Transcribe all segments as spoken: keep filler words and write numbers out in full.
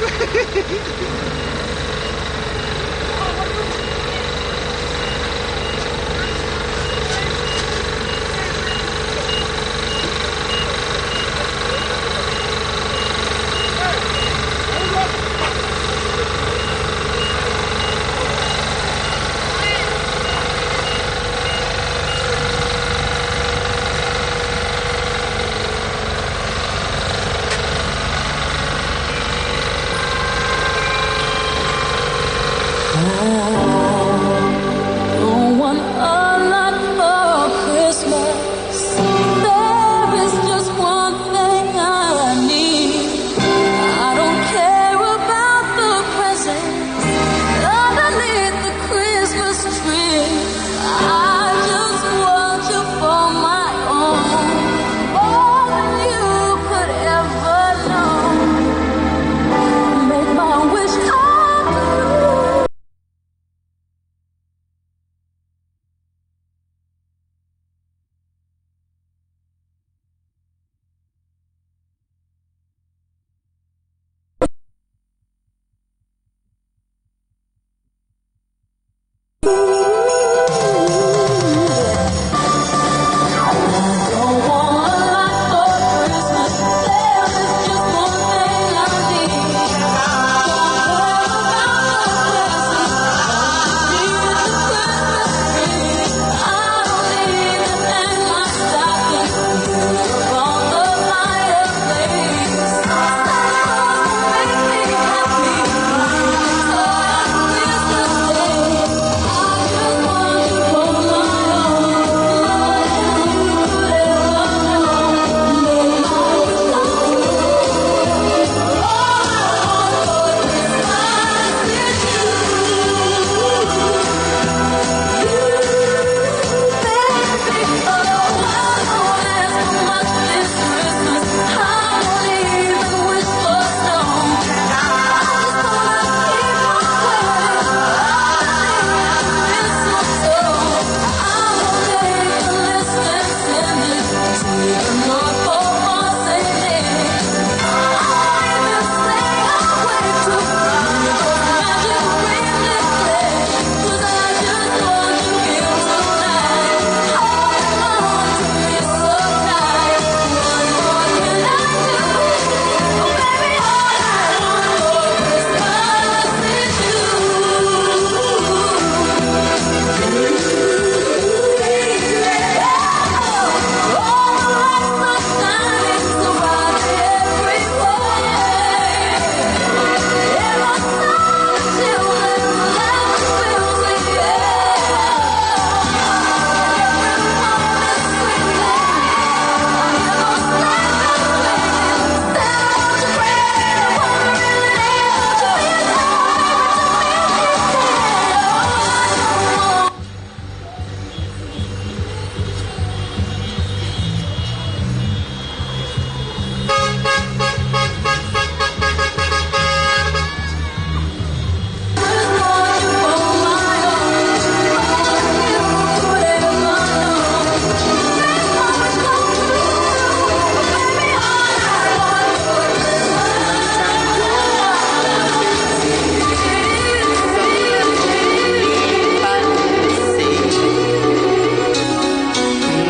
I don't want a lot for Christmas. There is just one thing I need. I don't care about the presents underneath the Christmas tree. I just want you for my own, more than you could ever know. Make my wish come true.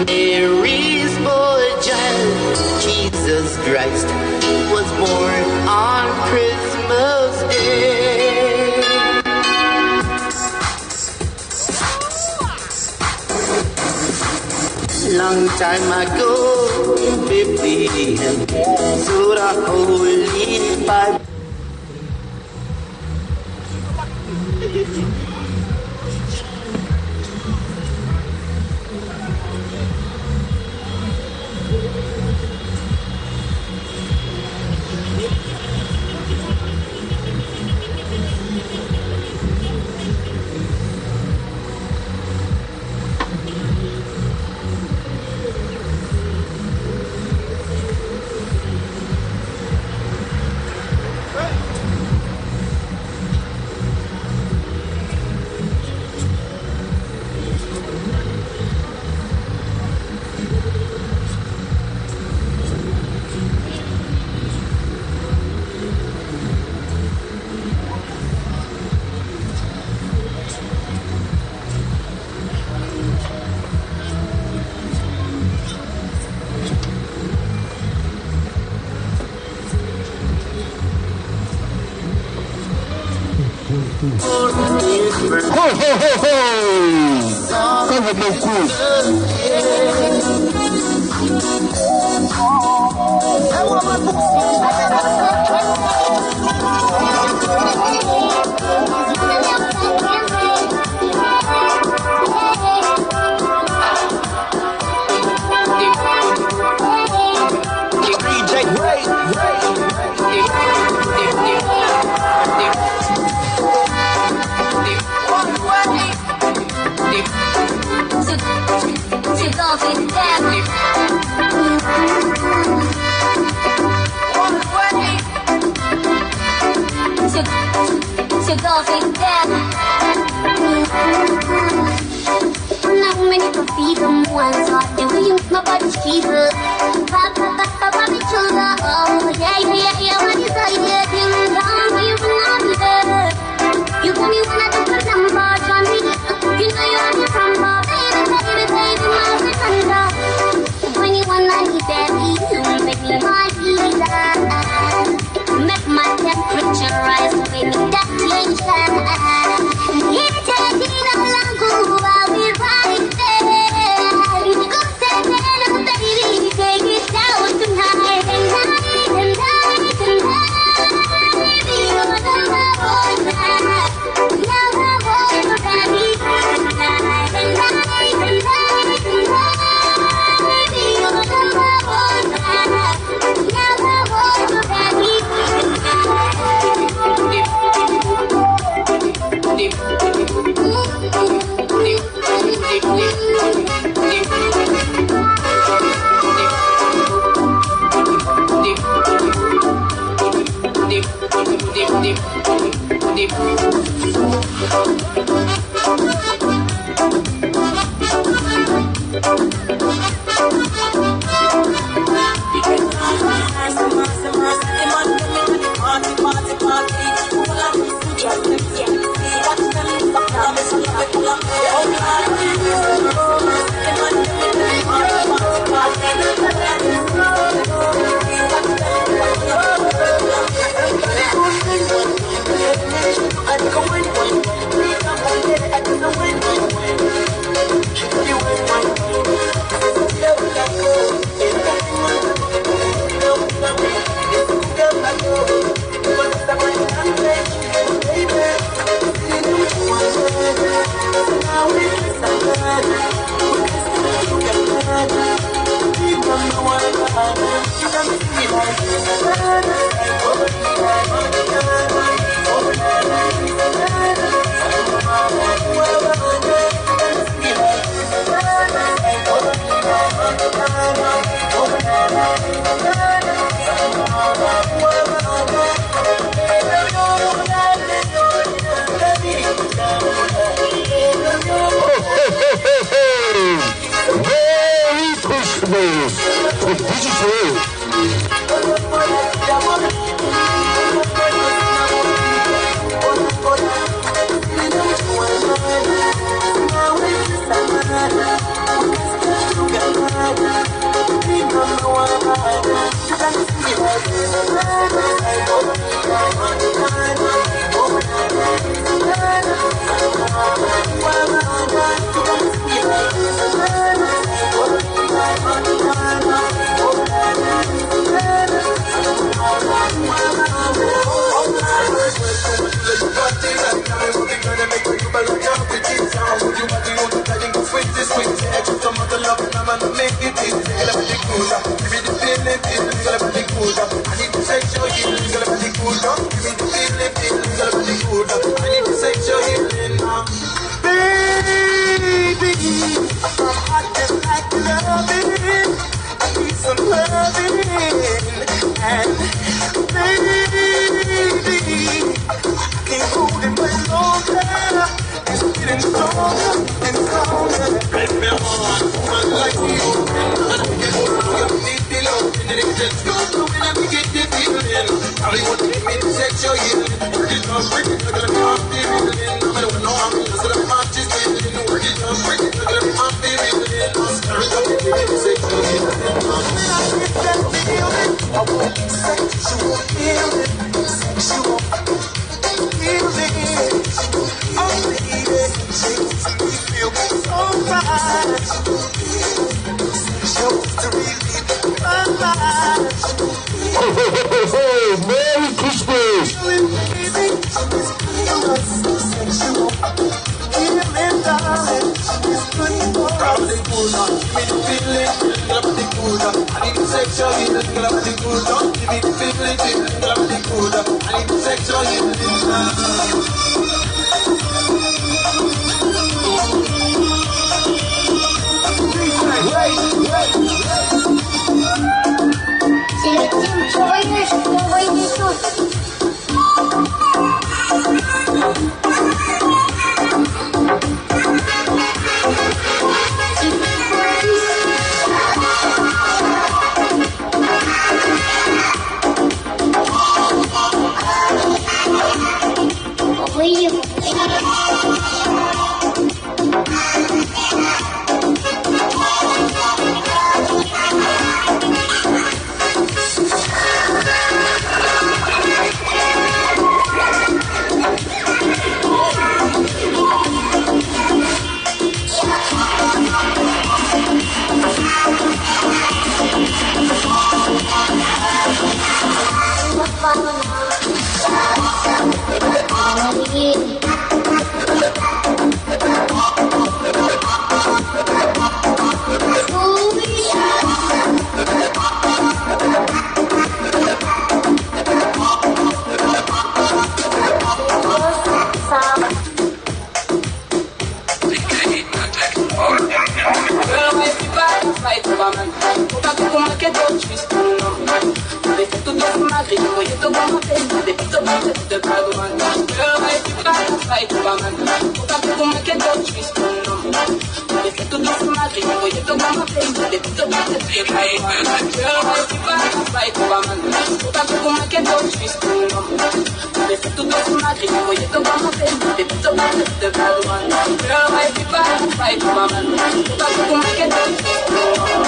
Mary's boy child, Jesus Christ, was born on Christmas Day. Long time ago in Bethlehem, so the Holy Bible Ho, ho, ho, ho! Kau mo ku. Merry Christmas to Digital. Baby, I'm hot just like loving. I need some loving. And baby, I can't hold it much longer. It's getting stronger and stronger. Baby, I want a woman like you. I don't get you need the love and it just goes through and I get the feeling. Hollywood, give me the sexual healing. Work it up, break it, look at me, I'm feeling. I don't know how many, so I'm just feeling. Work it up, break it, look at me, I'm feeling. Hurry up, give me the sexual healing. When I get that feeling, I want sexual healing, sexual healing. Ho, ho, ho, ho, ho! Merry Christmas! C'est le team Joyeux, je peux envoyer des choses. Girl, everybody fight over man. Go back to my ghetto, twist on them. They fit to do my ghetto, you to go my face, they fit to go to the bad man. Girl, everybody fight over man. Go back to my ghetto, twist on them. They fit to do my ghetto, you to go my face, they fit to go to the bad man. Girl, everybody fight over man. Go back to my ghetto, twist on them.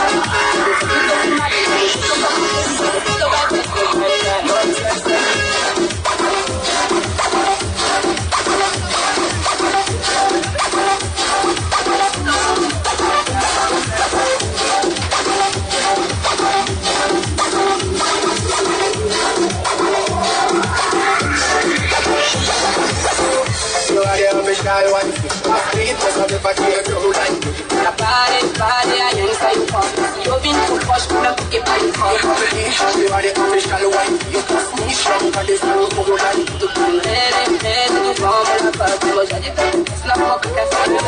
You are the official wife. Please, just have the party if you like. Pare, pare, aí não sai o copo. Se eu vim com o cosmo, não fiquei para o copo. You are the official wife. You pass me shop, but it's no more like. Mere, mere, tu vamos lá, papi, mas já de tanto, na boca, quer saber?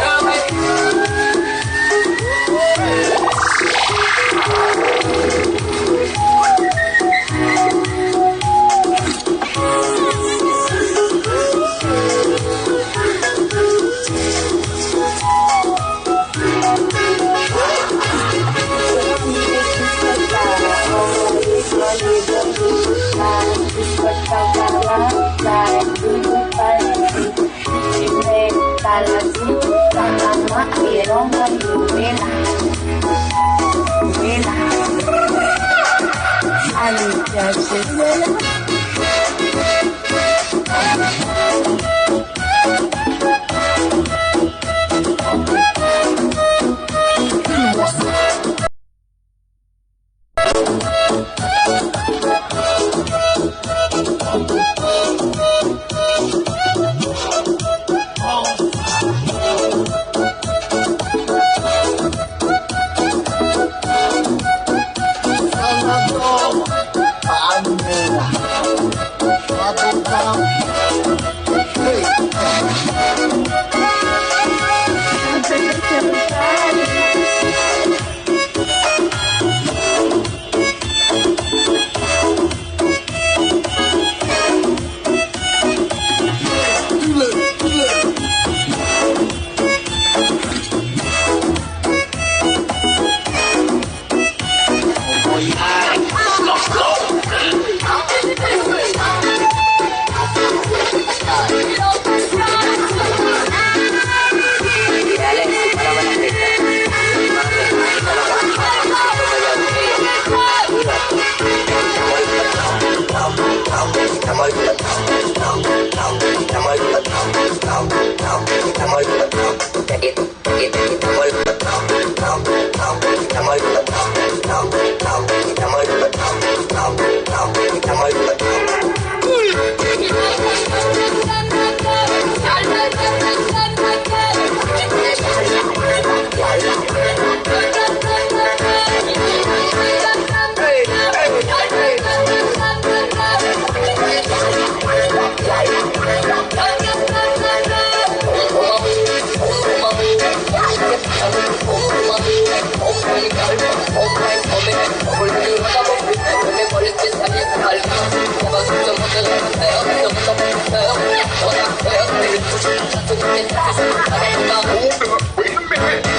Hold up, wait a minute.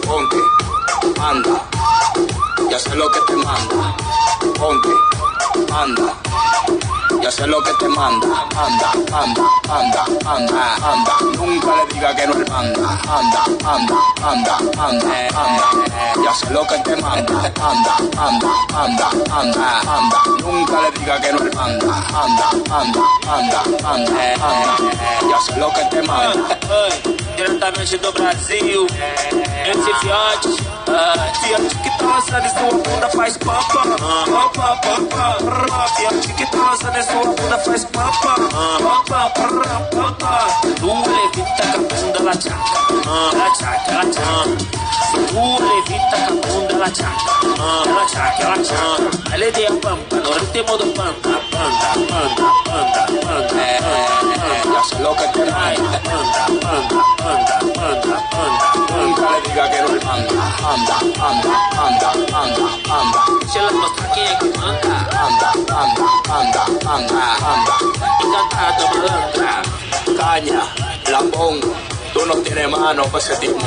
Ponte, anda, y haz lo que te manda. Ponte, anda, y Ya sé lo que te manda, anda, anda, anda, anda, anda. Nunca le diga que no al panda, anda, anda, anda, anda, anda. Ya sé lo que te manda, anda, anda, anda, anda, anda. Nunca le diga que no al panda, anda, anda, anda, anda, anda. Ya sé lo que te manda. Hey, diretamente do Brasil, M C Fiote. Ah, Fiote que tá lançando em sua bunda faz pam, pam, pam, pam, pam, pam. Fiote que tá lançando em sua bunda faz pam, pam, pam, pam, pam, pam, pam. Dua levita com a bunda, ela tchaca, ela tchaca, ela tchaca. Dua levita com a bunda, ela tchaca, ela tchaca, ela tchaca. Ela é de pam, pam, no ritmo do pam, pam, pam, pam, pam, pam, pam, pam, pam. Ya sé lo que te manda. Pam, pam, pam, pam, pam, pam. Nunca le diga que no al panda, anda, anda, anda, anda, anda. Se la muestra quién es que manda. Anda, anda, anda, anda, anda. Y cantando malandra. Caña, lambón, tú no tienes mano pa' ese timón.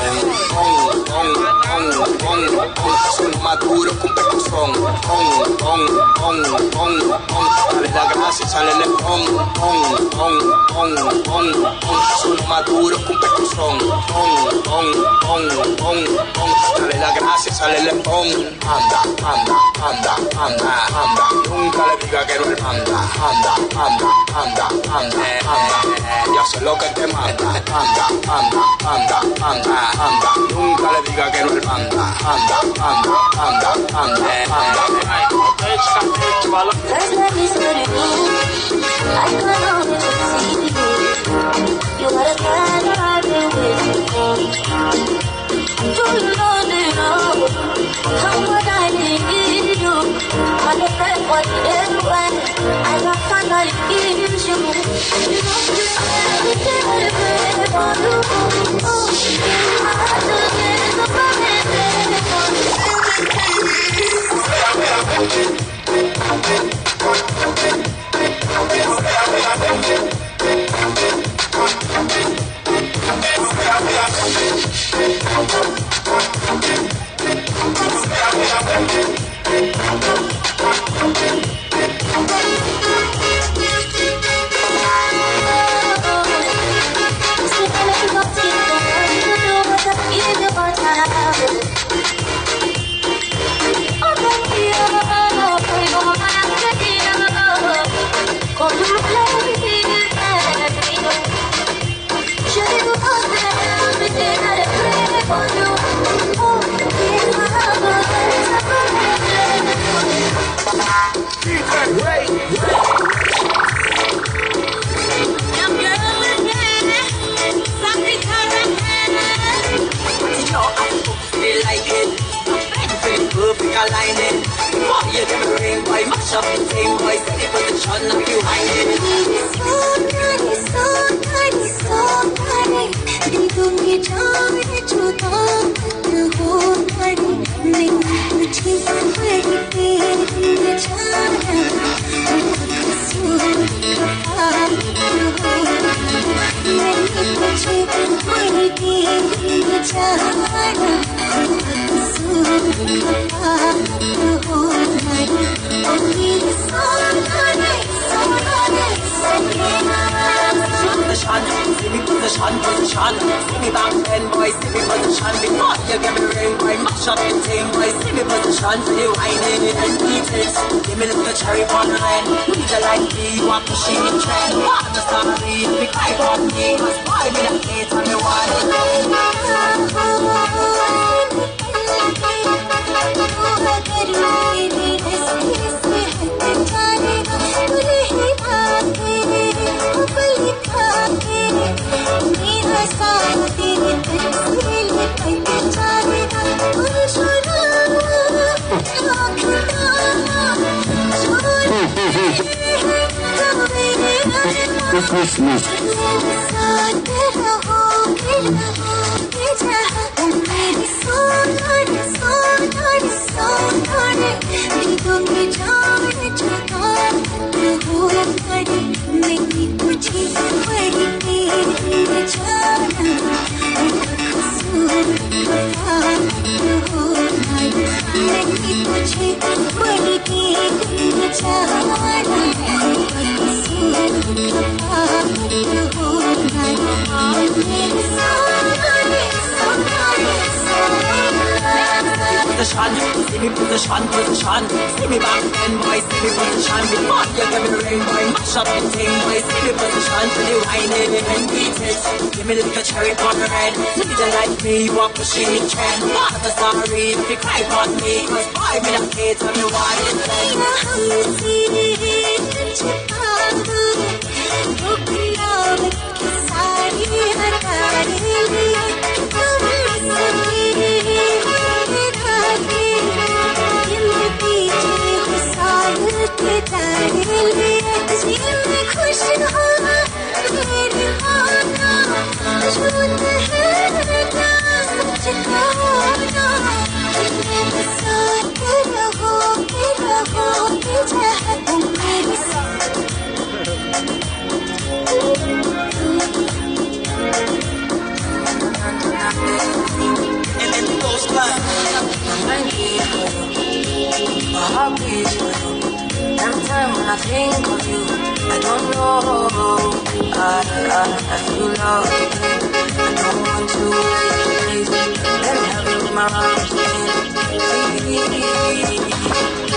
Pon, pon, pon, pon, pon. Son más duro que un pecozón. Pon, pon, pon, pon, pon. Dale la grasa y sale el pon, pon, pon, pon, pon, pon. Son más duro que un pecozón. Pon, pon, pon, pon, pon. Dale la grasa y sale el pon. Anda, anda, anda, anda, anda. Nunca le diga que no al panda. Anda, anda, anda, anda, anda. Ya sé lo que te manda. Anda, anda, anda, anda, anda. Nunca le diga que no al panda. Anda, anda, anda, anda, anda. Let's let me set it loose. I don't know what you see. You are the kind I've been waiting for. Do you know, do you know how much I need you? I don't pray for you everywhere. I don't finally give you. You know, you know, every day I pray for you. Oh, in my heart, I don't get no promise for you. Feel like it. Bang, bang, bang, bang, aligning. Before you get me ring, boy, mash up the thing, boy. Set the position, now you whine it. Position, see me position, position. See me back then, boy, see me position. Before you get me ring, boy, mash up the thing, boy. See me position, see you whine it and beat it. Give me a little cherry on the line. Need a light, be what machine train. What the story, be quiet on me. Must buy me the hate on the one. It's Christmas. Position, see me position, position. See me back then, boy, see me position. Before you get me ring, boy, mash up the thing, boy, see me position. To the wine and beat it. Give me a little cherry pepper red. If you don't like me, you are pushing the trend. Not the sorry if you cry on me, 'cause boy, me not care, tell me why. Every time when I think of you, I don't know. I, I, I feel love. I don't want to wait. Let me have you in my arms. Please.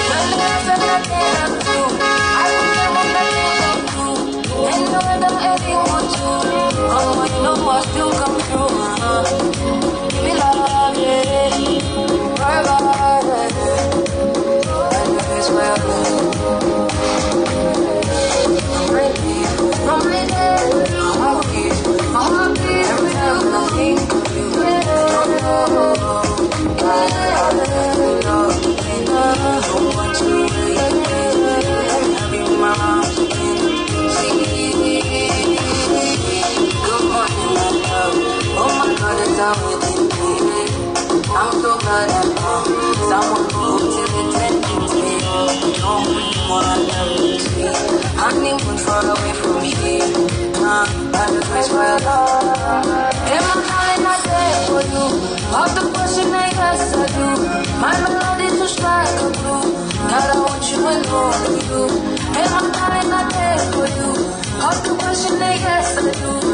When I feel like I have to, I don't know what I can do. And know that I'm everyone too. Oh, I know I still come through. Uh-huh. Give me love, yeah. Bye bye, yeah. I'm so glad I found someone who totally intended to be. Don't put what I love to see. Honeymoon far away from here. Uh, I request for your love. Am I falling out there for you? Of the question, I guess I do. My melody to strike a blue. That I want you and only you. Am I falling out there for you? Of the question, I guess I do.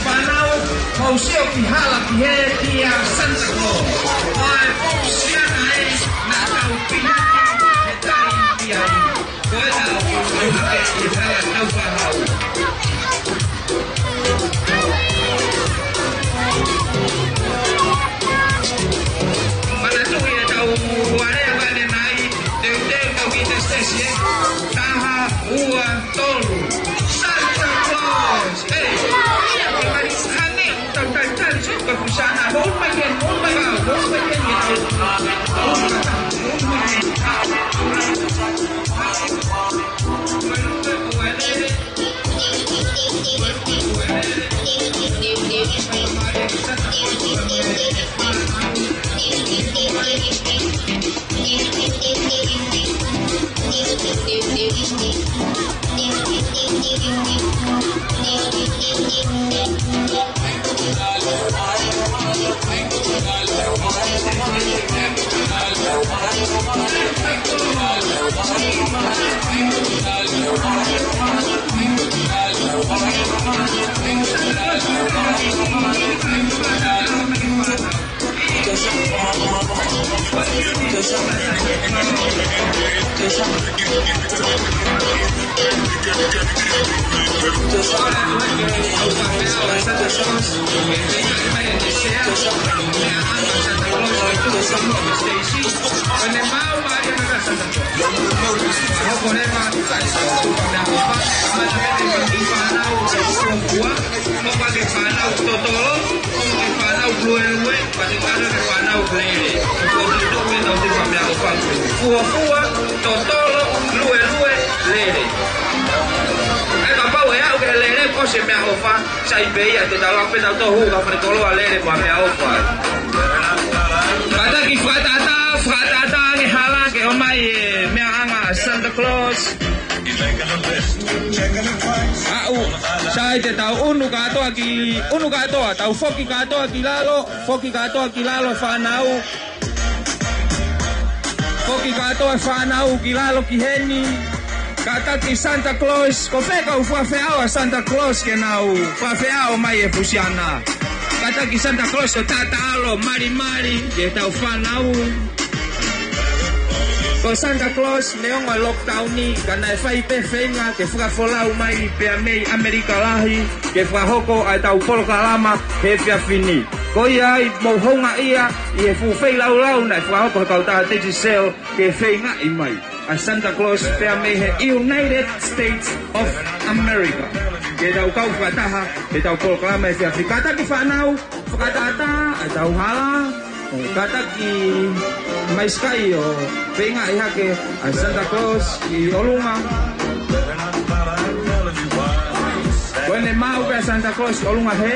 Fānau, mou sio ki hala ki he kia Santa Claus. ʻA e fōsiana ē, naʻa tau pinaki he tai ki ai. Ko e tau, ko e tau, ko e tau fānau. Manatuʻi e tau uarea vane nai, teuteu tau ki te sesi, ē. Taha, ua, tolu. Santa Claus! Ē! Hane, tau talitali, sio ka fusana, hold my hand, hold my hand, hold my hand, hold my hand. Fuofua, totolo, luelue, lele. ʻE kapau ʻe aʻu ki he lele, ko e meʻaʻofa, sai pē ia, te tau ʻalu pē tau tohu, ka fale koloa lele, ko e meʻaʻofa. Kātaki fakatātā, fakatātā ange hala, ke ʻomai e meʻaʻanga Santa Claus. Aʻu, sai te tau ʻunu kātoa ki, ʻunu kātoa, tau foki kātoa ki lalo, foki kātoa ki lalo fānau. Foki kātoa fānau ki lalo ki heni. Kātaki Santa Claus, ko fē kau fakafeʻao ʻa Santa Claus ke nau fakafeʻao mai e fusiana. Kātaki Santa Claus ko tataalo, malimali, ke tau fānau. Ko Santa Claus, neongo e lockdown ni, ka naʻe fai pē feinga ke fakafolau mai pea mei ʻAmelika lahi, ke fakahoko ʻa e tau polokalama he efiafi ni. Ko ia ai, mou houngaʻia ʻi he fuʻu feilaulau naʻe fakahoko he kau tā Digicel ke feingaʻi mai ʻa Santa Claus pea mei he United States of America. Ke tau kau fakataha, ke tau polokalama he efiafi. Kātaki fānau, fakatātā, ʻa e tau hala. Kātaki mai sikai ʻo feingaʻi hake ʻa Santa Claus ʻi ʻolunga. Ko ʻene maʻu pē ʻa Santa Claus ʻi ʻolunga he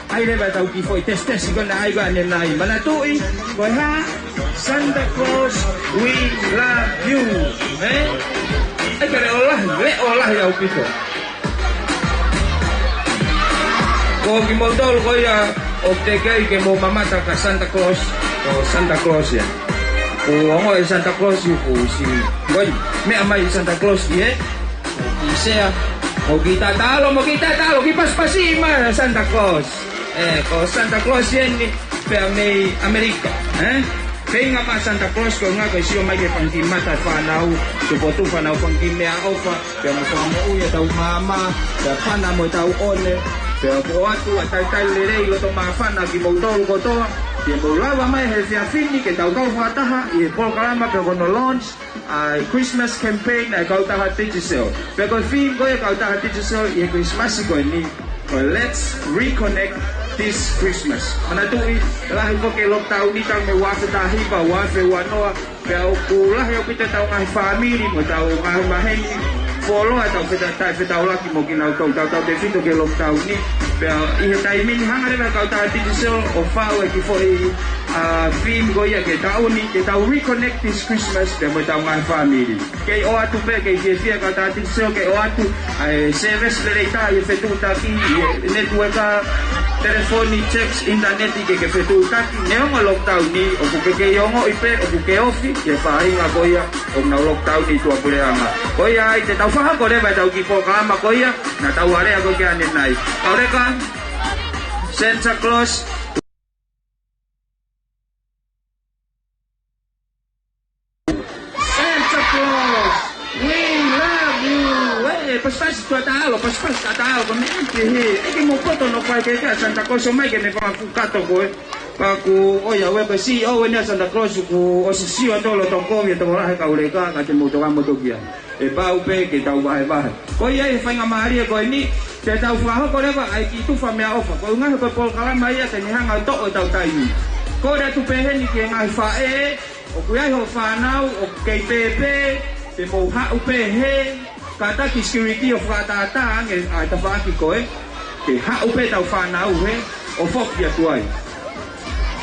ʻai leva ʻetau kiʻi foʻi tesitesi ko ena ʻai ko ē ʻanenai. Manatuʻi, ko e hā? Santa Claus, we love you. Eh? ʻAi ke leʻo lahi, leʻo lahi ʻaupito. Ko kimoutolu ko ia ʻoku teʻeki ke mou mamata kia Santa Claus, ko Santa Claus ia. Ko ongo e Santa Claus ia, ko si. Ko e meʻa mai Santa Claus ia, eh? Ki sea, mo ki tatalo, mo ki tatalo, ki pasipasi mai Santa Claus. Eh, ko Santa Claus ia eni, pea mei ʻAmelika, eh? Feinga mai Santa Claus ko e ʻuhinga ke sio mai ki he fanga kiʻi mata e fānau, tupu atu fānau fanga kiʻi meʻaʻofa, pea mo fakamoʻui ʻetau maama, pea pana mo ʻetau ʻone, pea ʻoku ʻoatu ʻa e talitali lelei loto māfana kimoutolu kotoa, ke mou lava mai he efiafi ni ke tau kau fakataha ʻi he polokalama pea ko hono launch ʻa e Christmas campaign ʻa e kautaha Digicel. Pea ko e theme ko ia ʻa e kautaha Digicel ʻi he Christmas ko eni, ko e Let's Reconnect This Christmas. Manatuʻi, lahi foki e lockdown ni talu mei he uaafe taha hiva, uaafe ua noa, pea ʻoku lahi ʻaupito ʻetau ngaahi fāmili mo ʻetau ngaahi maheni, fuoloa ʻetau feta-, taʻefetaulaki mo kinautolu, tautautefito ki he lockdown ni. Pea ʻi he taimi ni hanga leva ʻe he kautaha Digicel ʻo faʻu e kiʻi foʻi, ah, theme ko ia ki he taʻu ni, ke tau reconnect this Christmas pea mo ʻetau ngaahi fāmili. Kei ʻoatu pē, kei fiefia e kautaha Digicel ke ʻoatu ʻa e service lelei taha ʻi he fetuʻutaki, ʻi he netiueka, telefoni, text, ʻinitaneti ke ke fetuʻutaki. Neongo e lockdown ni, ʻoku ke kei ongoʻi pē ʻoku ke ofi ki he faʻahinga ko ia ʻoku nau lockdown ʻi tuʻapuleʻanga. Ko ia ai te tau fakahoko leva ʻetau kiʻi polokalama ko ia naʻa tau alea ko ē ki ai ʻanenai. Kauleka, Santa Claus. Santa Claus, we love you. Eh, pasipasi tuʻa taʻalo, pasipasi tuʻa taʻalo, ko e meʻa ke he, ʻeke mo poto no kai ke kia Santa Claus, ʻomai ke ne fakafukato koe. Pea ko ia, ʻoku ʻi ai pē siʻi ʻo ʻene Santa Claus, kuo ʻosi sio atu loto kovi, ʻe tokolahi kauleka, ka te mou toka mo tokia. ʻE pau pē ke tau vahevahe. Ko ia ʻi he faingamālie ko eni, te tau fakahoko leva ʻa e kiʻi tufa meʻaʻofa. Ko e ʻuhinga he ko e polokalama ia te ne hanga ʻo toʻo ʻetau taimi. Ko e ʻatu pē heni ki he ngaahi faʻē, ʻoku ʻi ai hoʻo fānau ʻoku kei pēpē, te mou haʻu pē hē, kātaki security ʻo fakaʻataʻatā ange ʻa e tafaʻaki ko ē, ke haʻu pē ʻetau fānau hē, ʻo foki atu ai.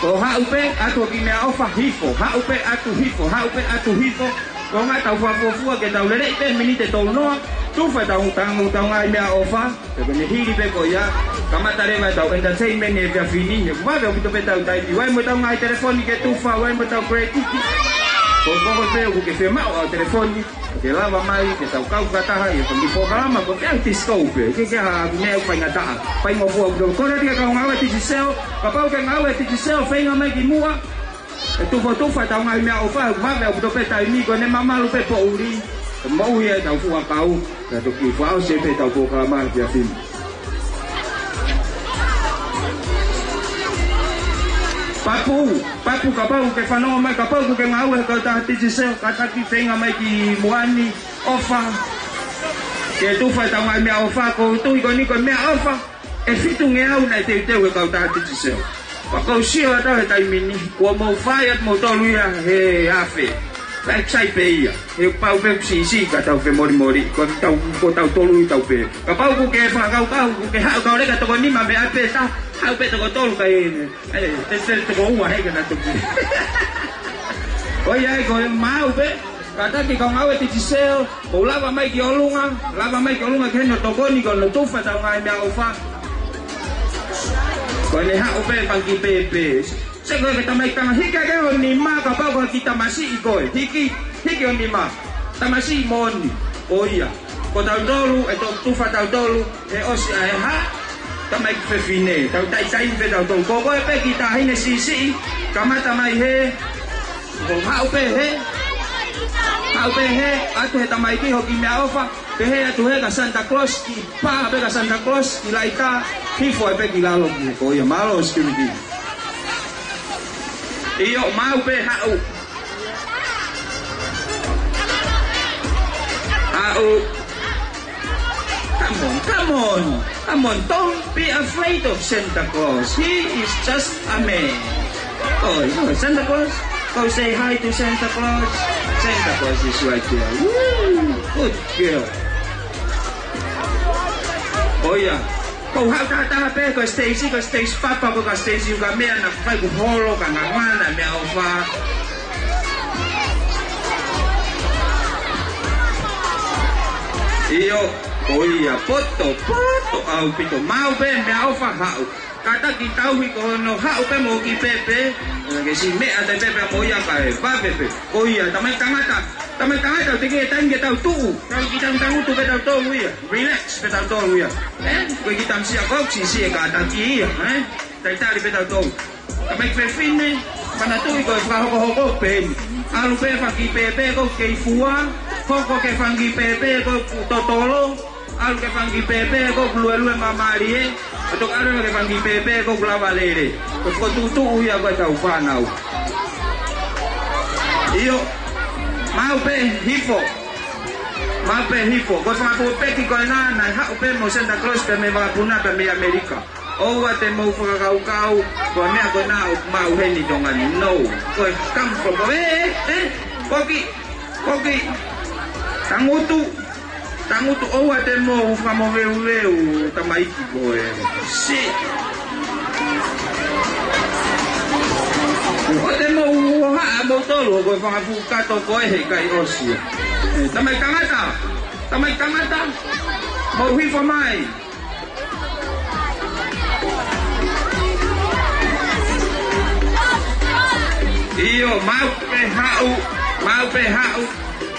Ko e haʻu pē ʻatu hoʻo kiʻi meʻaʻofa hifo, haʻu pē ʻatu hifo, haʻu pē ʻatu hifo. Ko e ʻuhinga ʻetau fakafuofua ke tau lelei pē miniti ʻe tolu noa, tufa ʻetau, ʻetau, ʻetau ngaahi meʻaʻofa, pea ko ʻene hili pē ko ia, kamata leva ʻetau entertainment he efiafi ni, he ʻoku vave ʻaupito pē ʻetau taimi. Vahe mo ʻetau ngaahi telefoni ke tufa, vahe mo ʻetau credit. Ko koe pē ʻoku ke fiemaʻu ʻa e telefoni, ke lava mai, ke tau kau fakataha, ʻi he fanga kiʻi polokalama, ko e kiʻi disco pē, ke ke ha meʻa faingataʻa, faingofua ʻaupito. Ko e leti ke kau ngāue Digicel, kapau ke ngāue Digicel, feinga mai ki muʻa, ʻe tufotufa ʻetau ngaahi meʻaʻofa, vave ʻaupito pē taimi, ko ʻene mamalu pē poʻuli, ke moʻui ʻetau fuʻu ʻakau, ka toki fakaʻosi pē ʻetau polokalama he efiafi ni. Papu, papu kapau ke fanongo mai, kapau ʻoku ke ngāue he kautaha Digicel, kātaki feinga mai ki muʻa ni, ʻofa. Ke tufa ʻetau ngaahi meʻaʻofa, ko e tuʻi ko eni ko e meʻaʻofa ʻe fitungeau naʻe teuteu he kautaha Digicel. Pea ʻoku ou sio atu he taimi ni, kuo mou fai atu moutolu ia he afe. Ka ʻikai sai pē ia. He pau pē kuo siʻisiʻi ka tau femolimoli, ko tau, ko tautolu ʻi tau pē. Kapau ʻoku ke fakakaukau, ʻoku ke haʻu kauleka toko nima mei ai pē ta, haʻu pē toko tolu ka ʻi heni. ʻE, ʻe, ʻe, toko ua hei ka na toki. Ko ia ai ko e maʻu pē, kātaki kau ngāue Digicel, mou lava mai ki ʻolunga, lava mai ki ʻolunga ki heni ʻo tokoni ki hono tufa ʻetau ngaahi meʻaʻofa. Ko ʻene haʻu pē fanga kiʻi pēpē. Sio ko e tamaiki tama hiki hake ho nima kapau ko e kiʻi tamasiʻi koe. Hiki, hiki ho nima. Tamasiʻi moʻoni. Ko ia. Ko tautolu, ʻe toki tufa tautolu, he ʻosi ʻa e hā? Tamaiki fefine, tau taʻitaʻi pē tautolu. Ko koe pē kiʻi taʻahine siʻisiʻi, kamata mai hē. Ko haʻu pē hē. Haʻu pē hē, ʻatu he tamaiki hoʻo kiʻi meʻaʻofa, pehē atu hē kia Santa Claus, kiʻi pā pē kia Santa Claus, kiʻi laita, hifo ai pē ki lalo ki he ko ia, mālō security. ʻIo, maʻu pē haʻu. Haʻu. Come on, come on, come on. Don't be afraid of Santa Claus. He is just a man. Oh, oh, Santa Claus. Go say hi to Santa Claus. Santa Claus is right there. Woo! Good girl. ʻO ia. Ko e haʻu taha pē ko Stacy, ko Stacy Papa, ko ka Stacy uka mea na fai ku holo ka ngangana meʻaʻofa. ʻIo, ʻo ia, poto, poto ʻaupito, maʻu pē meʻaʻofa haʻu. Kātaki tauhi ko hono haʻu pē mo kiʻi pēpē, ke si meʻa te pēpē mo ia kae vave pē. ʻO ia, tamai tangata, tamai tangata, ʻoku teʻeki ke tangi ke tau tuʻu, tau kiʻi tangutu pē tautolu ia, relax pē tautolu ia. Ē, ko e kiʻi tamasiʻi ʻoku siʻisiʻi e kātaki ia, ē, talitali pē tautolu. Tamai fefine, manatuʻi ko e fakahokohoko pē eni. ʻAlu pē fanga kiʻi pēpē ʻoku kei fua, hoko ki he fanga kiʻi pēpē ʻoku totolo, ʻalu ki he fanga kiʻi pēpē ʻoku luelue māmālie, ʻo toki ʻalu ki he fanga kiʻi pēpē ʻoku lava lele. Ko e fokotuʻutuʻu ia ko ʻetau fānau. ʻIo, maʻu pē hifo. Maʻu pē hifo. Ko e fanga pōpeki ko ena, naʻe haʻu pē mo Santa Claus pē mei vakapuna pē mei ʻAmelika. ʻOua te mou fakakaukau, ko e meʻa ko ena ʻoku maʻu heni Tonga ni. No. Ko e come from, ē, ē, ē, poki, poki. Tangutu, tangutu ʻoua te mou fakamoveuveu tamaiki ko ē. Si. ʻOua te mou hohaʻa moutolu ko e fanga fuʻu kato ko ē he ʻikai ʻosi. Ē, tamai tangata, tamai tangata, mou hifo mai. ʻIo, maʻu pē haʻu, maʻu pē haʻu.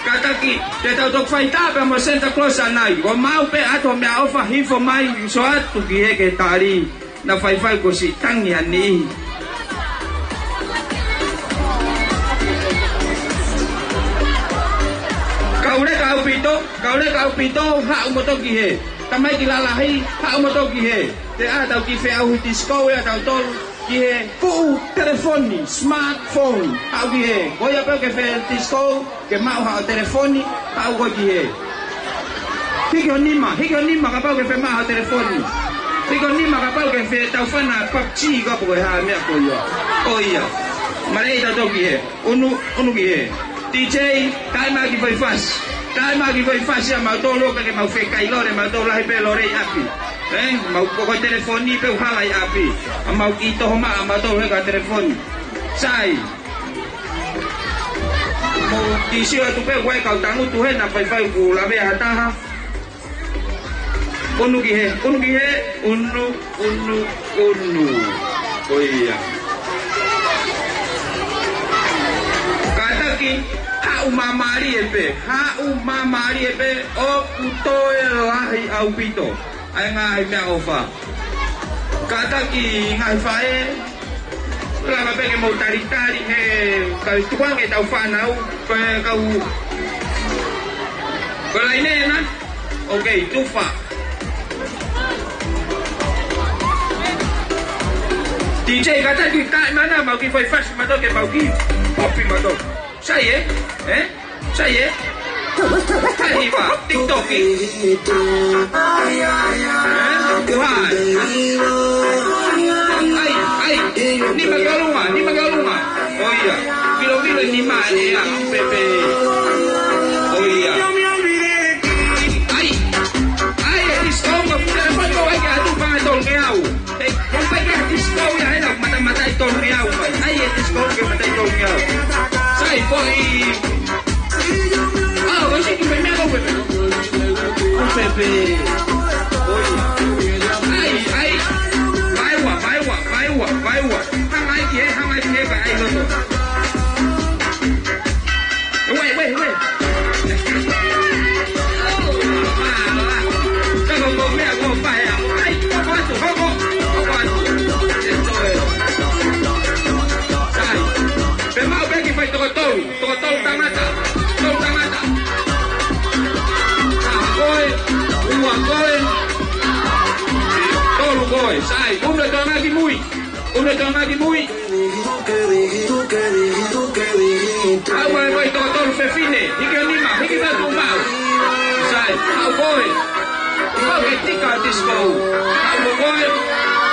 Kātaki, te tau toki fai tā pē mo Santa Claus ʻanai. Ko e maʻu pē ʻato meʻaʻofa hifo mai, uso atu ki he ke tali. Na faifai ko si tangi ani. Kauleka ʻaupito, kauleka ʻaupito, haʻu moutolu ki he. Tamaiki lalahi, haʻu moutolu ki he. Te ʻatau kiʻi feʻauhi disco ia tautolu ki he. Kuʻu telefoni, smartphone, haʻu ki he. Ko ia pē ke fe disco, ke maʻu haʻo telefoni, haʻu koe ki he. Hiki ho nima, hiki ho nima kapau ke fe maʻu haʻo telefoni. Hiki ho nima kapau ke fe tau fana PUBG ka pe ko e hā meʻa ko ia. ʻO ia. Maleʻi tautolu ki he. ʻUnu, ʻunu ki he. DJ, kae maʻu kiʻi foʻi fasi. Kae maʻu kiʻi foʻi fasi ʻa mautolu ka ke mau fekai lole, mautolu lahi pē lole ʻi ʻapi. Ē, mau koko telefoni pē ʻoku hala ʻi ʻapi. ʻA mau kiʻi toho maʻa mautolu he ka telefoni. Sai. Mou kiʻi sio atu pē, ʻoku ʻi ai e kau tangutu hena, faifai ʻoku lavea ha taha. ʻUnu ki he, ʻunu ki he, ʻunu, ʻunu, ʻunu. Ko ia. Kātaki, haʻu māmālie pē, haʻu māmālie pē, ʻoku toe lahi ʻaupito ʻa e ngaahi meʻaʻofa. Kātaki ngaahi faʻē, lava pē ke mou talitali he kau tukuange ʻetau fānau, ko e kau, ko e laine ena, ʻoku kei tufa. DJ kātaki kae mana, mau kiʻi fai fasi mautolu ke mau kiʻi popi mautolu. Sai ē? Ē? Sai ē? Sai hiva, TikTok. Ē? Kuhai. ʻAi, ʻai. Nima ki ʻolunga, nima ki ʻolunga. ʻO ia. Vilo, vilo nima ē ʻa pēpē. ʻO ia. ʻAi. ʻAi, ē, disco, ko e fuʻu telefoni ko ē ke ʻatu fanga tolongeau. Ē, ko e fai ke ʻatu disco ia hena, matamata ʻi tolongeau mai. ʻAi, ē, disco ke mata ʻi tolongeau. Sai, foʻi. ʻA, ʻosi ki he meʻa ko ē. Ko pēpē. ʻOi. ʻAi, ʻai. Vaeua, vaeua, vaeua, vaeua. Hanga ai ki he, hanga ai ki he, vae ai loto. Wait, wait, wait. Saka ko mea ko paea. ʻAi, hoko atu, hoko. Hoko atu. Sai. Pea maʻu pē kiʻi fai toko tolu. Toko tolu tangata. Tolu tangata. Taha koe. Ua koe. Tolu koe. Sai. ʻUnu e toenga ki mui. ʻUnu e toenga ki mui. Haʻu mai ko e toko tolu fefine. Hiki ho nima. Hiki mai tuʻu maʻu. Sai. Haʻu koe. Haʻu ke tika disco. Haʻu mo koe.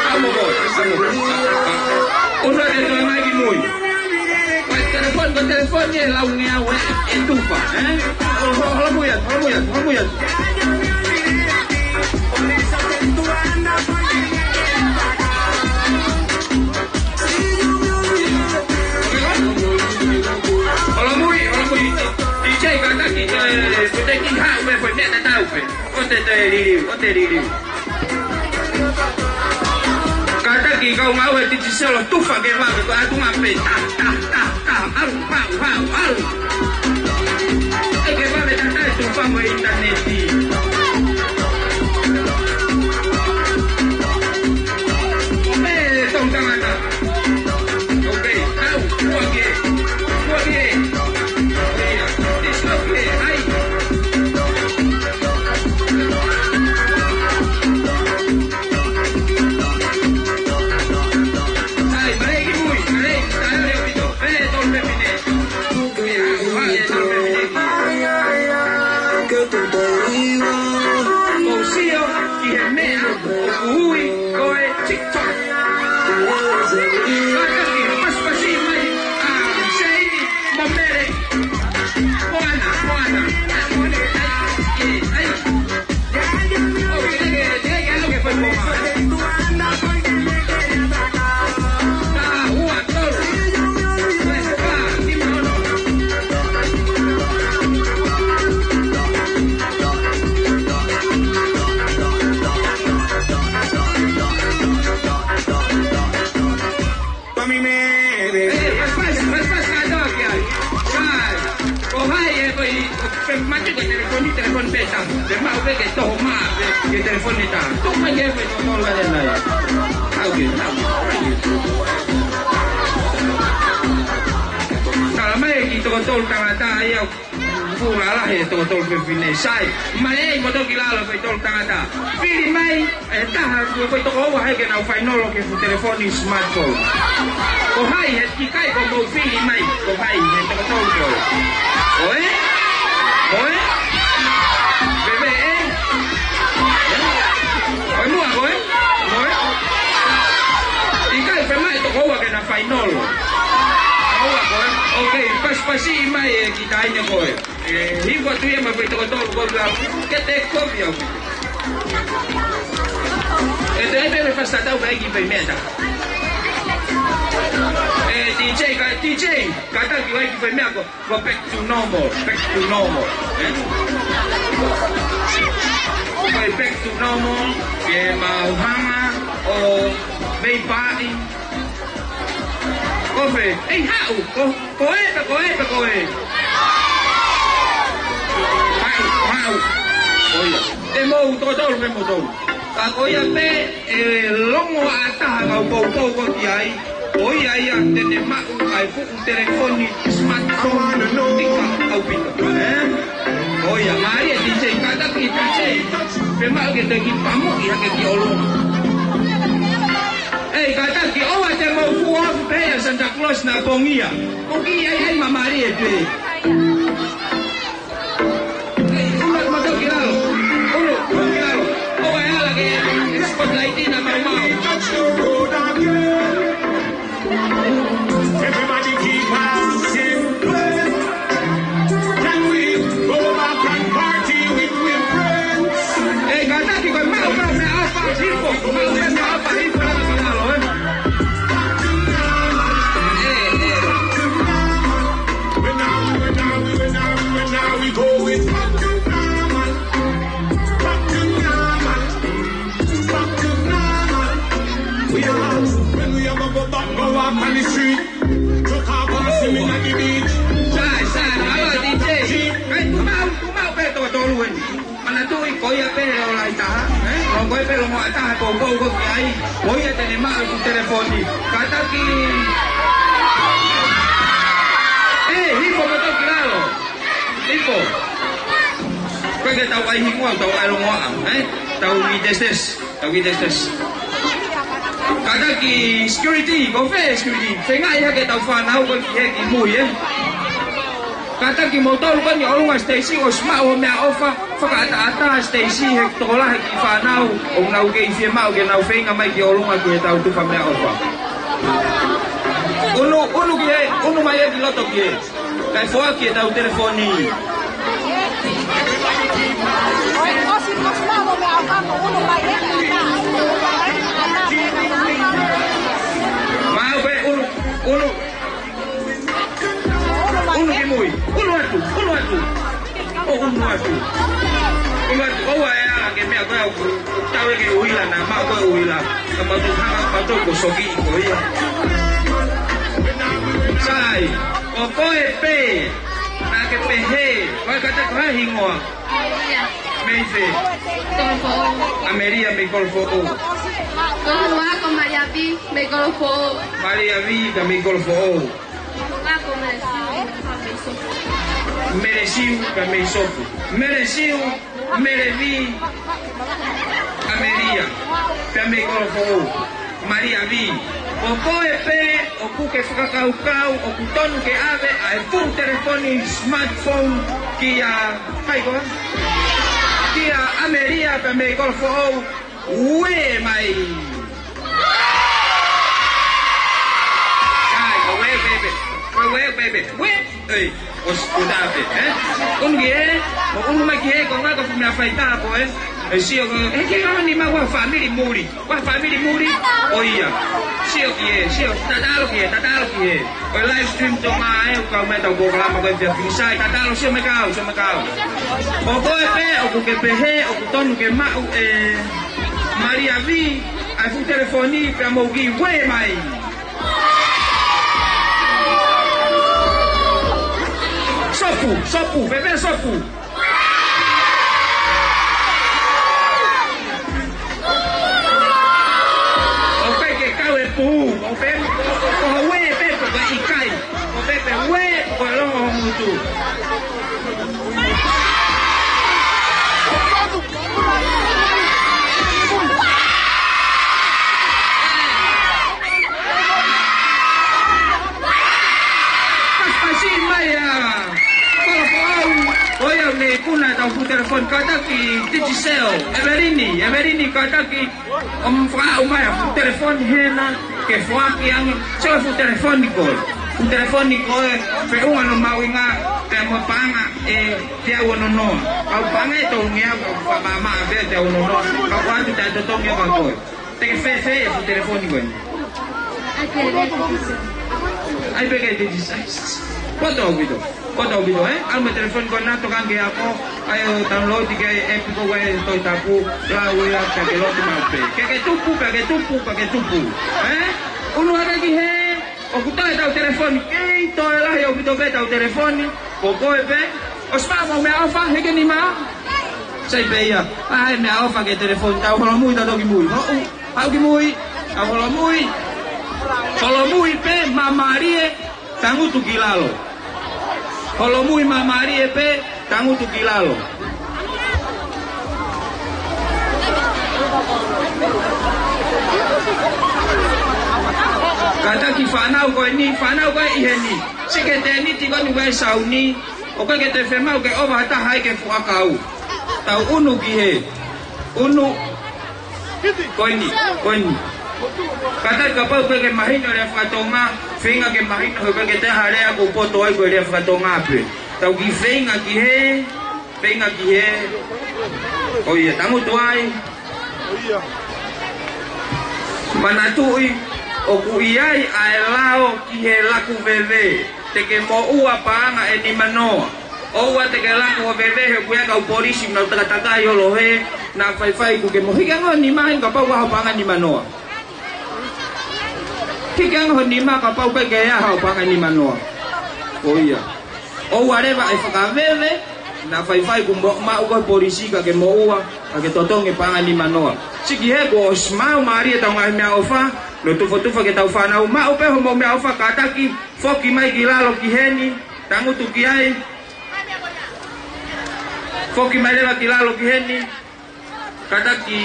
Haʻu mo koe. Haʻu mo koe. Uso te toe mai ki mui. Ko e telefoni, ko e telefoni ʻe laungeau ʻe, ʻe tufa, ē? Ho-, ho-, holomui atu, holomui atu, holomui atu. Holomui, holomui. D J kātaki, ē, ko e teki hau pē, foʻi meʻa tatau pē. ʻOua te toe liliu, ʻoua te liliu. Kātaki kau ngāue Digicel ʻo tufa ke vave ko e ʻatunga pē ta, ta, ta, ta, ʻalu, pau, pau, ʻalu. ʻEke vave ta, ta, tufa mo e ʻinitaneti. Pē tau tangata. Ok, au, ua ke, ua ke. Ia, te sio ke, ai. Ai, mare ki mui, mare, tae ʻaupito, pē tau pē pine. Mou sio ki he meʻa ʻoku ui ko e TikTok. Kātaki, pasipasi mai, ʻa Seini mo Mele. Moana, Moana. Ai, ai, ai. Ko mi me, me. Ē, ē, fai, fai, fai, kātaki ai. Sai. Ko hai ē ko ē, ke mate ko e telefoni, telefoni pē ta. Ke maʻu pē ke toho mai, ke, ke telefoni ta. Tō mai ke ko e tō tō la le nai. Au ke, au ke. Tala mai ki toko tolu tangata ia. Fuʻu lalahi e toko tolu fefine. Sai, male ai mo toki lalo foʻi tolu tangata. Fili mai, e taha ko e foʻi toko ua hai ke nau fainolo ki he fuʻu telefoni smartphone. Ko hai he ʻikai ko mou fili mai, ko hai he toko tolu ko ē. Ko ē? Ko ē? Bebe, ē? Ko e muʻa ko ē? Ko ē? ʻIkai pē mai toko ua ke na fainolo. Toko ua ko ē? Ok, pasipasi mai e kiʻi taʻahine ko ē. Ē, hifo atu ia mo e foʻi toko tolu ko ē, ke te kovi au. Ē, te ʻai pē mei fasi tatau pē ki he foʻi meʻa ta. Ē, D J, ka, D J, kātaki ʻai ki he foʻi meʻa ko, ko back to normal, back to normal. Ē? Ko e back to normal, ke mau hanga ʻo mei paʻi. Ko fē, ʻei haʻu, ko Ko ē pē, ko ē pē, ko ē. Haʻu, haʻu. Ko ia. Te mou toko tolu, te mou tolu. Ka ko ia pē, ʻe longoaʻa taha kau poupou ko ki ai. Ko ia ia te ne maʻu ai fuʻu telefoni smartphone tika ʻaupito. Ē? Ko ia, mālie D J, kātaki D J. Pea maʻu ke te kiʻi pamuʻi hake ki ʻolunga. Ei, kātaki, ʻoua te mou fuʻu ofi pē ʻia Santa Claus naʻa pongia. Ko ki ai ai mamalie pē. Ei, ʻulu atu mo toki lalo. ʻUlu, toki lalo. ʻOua ʻe ala ke spotlight ʻi na maumau. Everybody keep on singing. Can we go back and party with we friends? Ei, kātaki ko e maʻu pē meʻaʻofa hifo, maʻu pē meʻaʻofa hifo, lalo, ē. Ē, ē. When are we, when are we, when are we, when are we going back to normal? Back to normal. Back to normal. We are, when we ever go back, go walk on the street. Sai, sai, ʻalu D J. Kai tuʻu maʻu, tuʻu maʻu pē toko tolu eni. Manatuʻi ko ia pē ʻe ola ai taha, ē? Ko ia pē longoaʻa taha, poupou ko ki ai. Ko ia te ne maʻu e fuʻu telefoni. Kātaki. Ē, hifo mo toki lalo. Hifo. Ko e ke tau ʻai hingoa, tau ʻai longoaʻa, ē? Tau ʻi testes. Tau ʻi testes. Kātaki security, ko fē security. Feinga ia ke tau fānau ko ki he ki mui, ē. Kātaki moutolu ko eni ʻolunga Stacy ʻosi maʻu meʻaʻofa, fakaʻataʻatā Stacy he tokolahi e kiʻi fānau, ʻoku nau kei fiemaʻu ke nau feinga mai ki ʻolunga ki he tau tufa meʻaʻofa. Unu, unu ki hē, unu mai ē ki loto ki hē. Kae foaki ʻetau telefoni. Maʻu pē, unu, unu. Unu ki mui. Unu atu, unu atu. ʻO unu atu. Unu atu. ʻOua ʻe ala ke meʻa ko ē ʻoku tau ʻeke ʻuhila naʻa maʻu ko ē ʻuhila. Ka mau tu hanga, mau tu ko soki ko ia. Sai, ʻo koe pē, naʻa ke pehē, ko e kātaki ko hai hingoa? Mei fē? Kolofoʻou. ʻAmelia mei Kolofoʻou. Ko hoku ako Malia Vi mei Kolofoʻou. Malia Vi ka mei Kolofoʻou. Ako Melesiu, mei Sopu. Melesiu ka mei Sopu. Melesiu, Mele Vi, ʻAmelia, pea mei Kolofoʻou, Malia Vi. ʻO koe pē ʻoku ke fakakaukau ʻoku tonu ke ʻave ʻa e fuʻu telefoni smartphone kia hai koā? Kia ʻAmelia pea mei Kolofoʻou, uē mai. Sai, ko uē pē pē. Ko uē pē pē. Uē. Ei, ʻosi, ʻo tā pē, ē? Unu ki hē, ʻo unu mai ki hē, ko ngā ka fumea fai tā ko ē. Ē, sio ko, ē, ke ngā ni ma ua family muli. Ua family muli, ʻo ia. Sio ki hē, sio, tatalo ki hē, tatalo ki hē. Ko e live stream Tonga ē, ʻoku kau mai ʻetau polokalama ko ē fia finisai, tatalo, sio mai kau, sio mai kau. ʻO koe pē, ʻoku ke pehē, ʻoku tonu ke maʻu ʻe Malia Vi ʻa e fuʻu telefoni pea mou kiʻi uē mai. Sopu, Sopu, pēpē Sopu. ʻO pē ke kau e pū, ʻo pē, ʻo uē pē, pē, pē ʻikai. ʻO pē, pē uē, ʻo longo ho ngutu. Pasipasi mai ā. Kolofoʻou, ʻo ia ʻoku ne ikuna ʻetau fuʻu telefoni, kātaki Digicel, Evelini, Evelini, kātaki ʻo fakaʻau mai ʻa e fuʻu telefoni hena, ke foaki ange, sio e fuʻu telefoni ko ē. Fuʻu telefoni ko ē, feʻunga hono mahuʻinga, pea mo e paʻanga ʻe teau ono noa. Kau paʻanga ʻe tolungeau, kau fakamamaʻa pē teau ono noa. Kau atu taʻetotongi ʻa koe. Te ke fēfē e fuʻu telefoni ko ē? ʻAi pē ke te decide. Poto ʻaupito. Poto ʻaupito, ē? ʻAlu mo e telefoni ko ena tokange ako. ʻAi ʻo download ki ai e app ko ē Tohi Tapu. Lau ia, pea ke lotu maʻu pē. Ke ke tupu, pea ke tupu, pea ke tupu. Ē? Unu hake ki hē. ʻOku toe ʻetau telefoni, kei toe lahi ʻaupito pē ʻetau telefoni, ko koe pē, ʻosi maʻu homou meʻaʻofa, hiki e nima. Sai pē ia, ʻai e meʻaʻofa ki he telefoni, tau holomui, tau toki mui. Hoʻu, haʻu ki mui, tau holomui. Holomui pē, māmālie, tangutu ki lalo. Holomui māmālie pē, tangutu ki lalo. Kātaki fānau ko eni, fānau ko ē ʻi heni. Sike tēniti ko eni ʻoku ʻi ai e sauni, ʻoku ʻikai ke toe fiemaʻu ke ʻova ha taha ai ke fuʻu ʻakau. Tau unu ki hē. Unu. Ko eni, ko eni. Kātaki kapau ʻoku ʻikai ke mahino e lea faka-Tonga, feinga ke mahino he ʻoku ʻikai ke toe ʻi ai ha lea ʻoku poto ai ko e lea faka-Tonga pē. Tau kiʻi feinga ki hē, feinga ki hē. ʻO ia, tangutu ai. Manatuʻi, ʻoku ʻi ai ʻa e lao ki he laku veve. Te ke moʻua paʻanga ʻe nima noa. ʻOua te ke laku ʻo veve he ʻoku ʻi ai e kau polisi naʻa nau takatakai ʻo lohe, naʻa faifai kuo ke moʻua. Hiki ange ho nima heni kapau ʻoku ʻi ai haʻo paʻanga ʻe nima noa. Hiki ange ho nima kapau ʻoku ʻikai ke ʻi ai haʻo paʻanga ʻe nima noa. ʻO ia. ʻOua leva ʻe fakaveve, naʻa faifai kuo mo-, maʻu ko e polisi ka ke moʻua, ka ke totongi e paʻanga ʻe nima noa. Sio ki hē kuo ʻosi maʻu mālie ʻetau ngaahi meʻaʻofa, lotu fotufa ki heʻetau fānau, maʻu pē homou meʻaʻofa, kātaki, foki mai ki lalo ki heni, tangutu ki ai. Foki mai leva ki lalo ki heni. Kātaki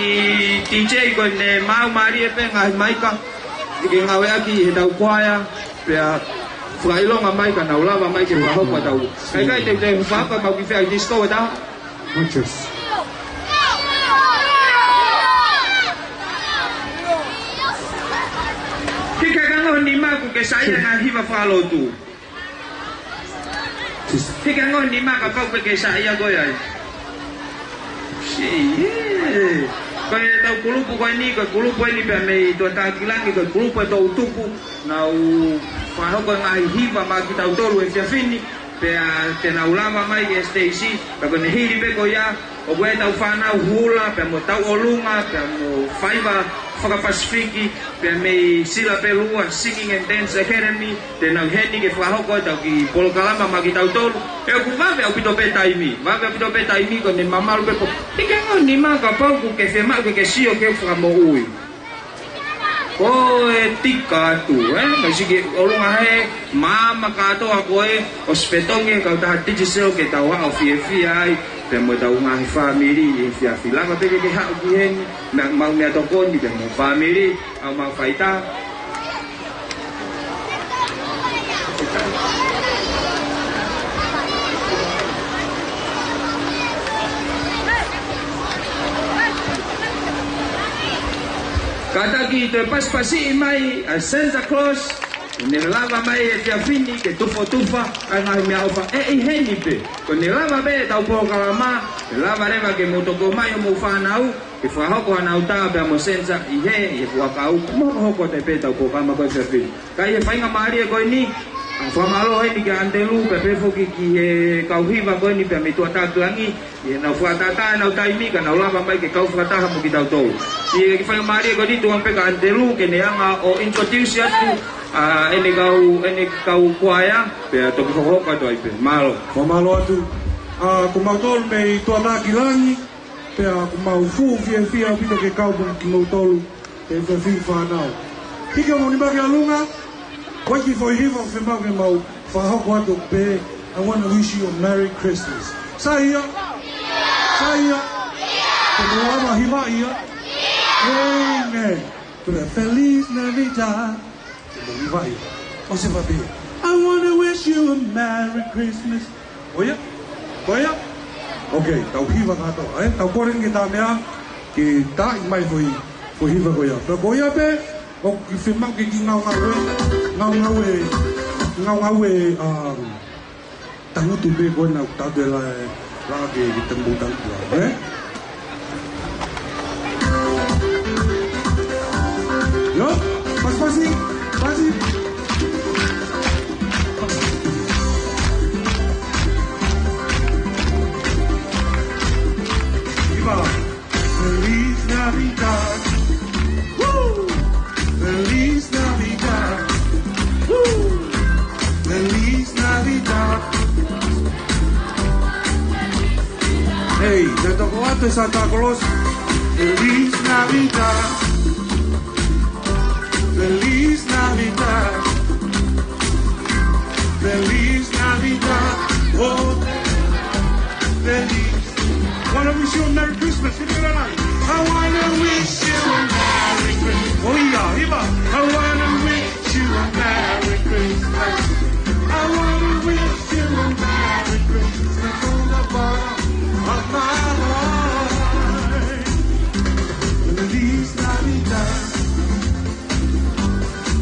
DJ ko ʻene maʻu mālie pē ngaahi maika. ʻI ke ngāueʻaki heʻetau kuaea. Pea fakaʻilonga mai ka nau lava mai ke fakahoko ʻetau. Kai kai te te fakahoko mau kiʻi fai disco ʻe taha. Muchos. Hiki ange ho nima kuo Ke saiʻia e ngaahi hiva fakalotu. Hiki ange ho nima kapau ʻoku ke saiʻia koe ai. Sī, ē. Ko ʻetau kulupu ko eni, ko e kulupu eni pea mei tuʻa Takilangi, ko e kulupu ʻe tolu tupu, nau fakahoko e ngaahi hiva maʻa kitautolu he efiafi ni, pea te nau lava mai ki he siteisi, pea ko ʻene hili pē ko ia, ʻoku ʻi ai ʻetau fānau hula, pea mo tauʻolunga, pea mo faiva fakapasifiki, pea mei Sila pē lua, Singing and Dance Academy, te nau ʻi heni ke fakahoko ʻetau kiʻi polokalama maʻa kitautolu. He ʻoku vave ʻaupito pē taimi, vave ʻaupito pē taimi ko ʻene mamalu pē ko. Hiki ange ho nima kapau ʻoku ke fiemaʻu ke ke sio ki he fakamoʻui. Ko e tika atu, ē? Mai siʻi ki ʻolunga he maama kātoa ko ē, ʻosi fetongi e kautaha Digicel ke tau aʻu ʻo fiefia ai, pea mo ʻetau ngaahi fāmili he efiafi. Lava pē ke ke haʻu ki heni, meʻa, maʻu meʻatokoni, pea mo e fāmili, ʻa e maʻu faitā. Kātaki toe pasipasiʻi mai ʻa Santa Claus, ʻoku ne lava mai he efiafi ni ke tufotufa ʻa e ngaahi meʻaʻofa ʻe ʻi heni pē. Ko ʻene lava pē ʻetau polokalama, ʻe lava leva ke mou toki ʻomai homou fānau, ke fakahoko hanau tā pea mo Santa ʻi he, ʻi he fuakau, mo hokohoko atu pē ʻetau polokalama ko e efiafi ni. Ka ʻi he faingamālie ko eni, ʻoku fakamālō heni kia ʻAnitelū, pea pehē foki ki he kau hiva ko eni pea mei tuʻa Takilangi, ʻi heʻenau fakatātā ʻenau taimi, ka nau lava mai ke kau fakataha mo kitautolu. ʻI he faingamālie ko eni, tuku ange pē kia ʻAnitelū, ke ne hanga ʻo introduce atu, ʻa ʻene kau, ʻene kau kuaea, pea toki hokohoko atu ai pē. Mālō. Fakamālō atu. ʻA, ko mautolu mei tuʻa Takilangi, pea ʻoku mau fuʻu fiefia ʻaupito ke kau mo kimoutolu, he efiafi ni fānau. Hiki homou nima ki ʻolunga, ko e kiʻi foʻi hiva ʻoku fiemaʻu ke mau fakahoko atu pē, I wanna wish you a Merry Christmas. Saiʻia? Saiʻia? Te mou lava hivaʻi ia? Amen. Ko e Feliz Navidad. Te mou hivaʻi. ʻOsi e fapi. I wanna wish you a Merry Christmas. Ko ia? Ko ia? Ok, tau hiva kātoa, ē? Tau kole ki he Tamea, ke taaʻi mai foʻi, foʻi hiva ko ia. Pea ko ia pē, ʻoku fiemaʻu ke kiʻi ngaungaue, ngaungaue, ngaungaue, um, tangutu pē ko ena ʻoku tau te la, la ke, ke tangutu, tangutu, ē? Yo, pasi, pasi, pasi. Viva. Feliz Navidad. Woo! Feliz Navidad. Woo! Feliz Navidad. Hey, te toko atu e Santa Claus. Feliz Navidad. Feliz Navidad. Feliz Navidad. Oh, feliz. Wanna wish you a Merry Christmas. Give me that line. I wanna wish you a Merry Christmas. Oh, yeah, hiva. I wanna wish you a Merry Christmas. I wanna wish you a Merry Christmas from the bottom of my heart. Feliz Navidad.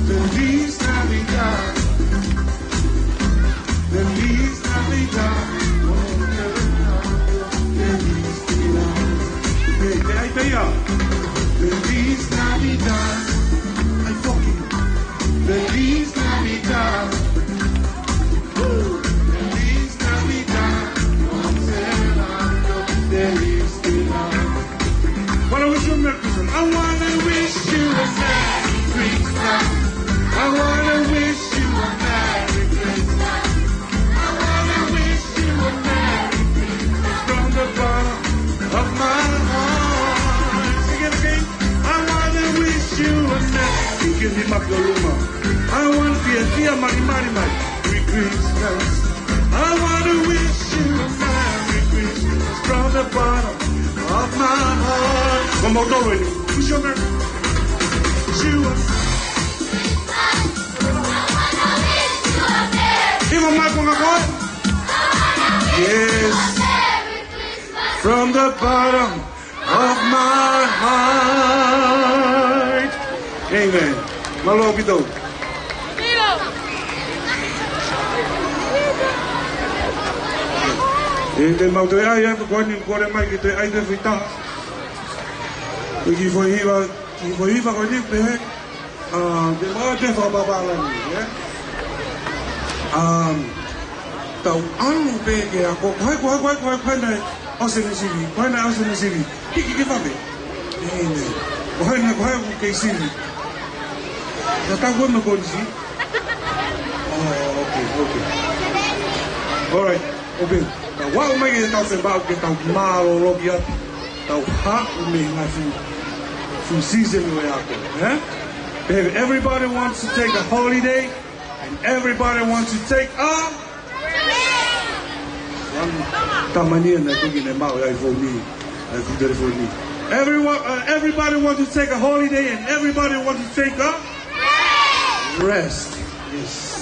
Feliz Navidad. Feliz Navidad. Feliz Navidad. Hey, hey, hey, hey. Feliz Navidad. Ay, fucking. Feliz Navidad. Woo. Feliz Navidad. Feliz Navidad. Wanna wish you a Merry Christmas. I wanna wish you a Merry Christmas. I wanna wish you a Merry Christmas. I wanna wish you a Merry Christmas from the bottom of my heart. Sing it again. I wanna wish you a Merry, hiki ho nima ki ʻolunga. I want to be a dear Merry, Merry, Merry Christmas. I wanna wish you a Merry Christmas from the bottom of my heart. One more time, ready? Wish you a Merry, wish you a, hiva mai ko ngā koe. Yes. From the bottom of my heart. Amen. Mālō ʻaupito. Te, te mau toe ʻai atu ko eni, kole mai ke toe ʻai atu e foʻi taha. Ko e kiʻi foʻi hiva, kiʻi foʻi hiva ko eni pehē. ʻA, te mau ʻai atu e fakapapālangi, ē? ʻA, tau ʻalu pē ke ako, ko hai, ko hai, ko hai, ko hai, ko hai naʻe ʻosi ʻene sivi, ko hai naʻe ʻosi ʻene sivi. Hiki ke fave. ʻĒ, nē. Ko hai naʻe, ko hai ʻoku kei sivi. Naʻa tau koe mo Konisi. Oh, okay, okay. All right, okay. Now, why don't we get out and about, get out mālōlō ki atu. Tau haʻu mei he ngaahi fuʻu, fuʻu season ʻo e ako, eh? If everybody wants to take a holiday, and everybody wants to take a, ʻa, tamani ʻana toki ne mau ai foni, ai ku telefoni. Everyone, uh, everybody wants to take a holiday, and everybody wants to take a rest. Yes.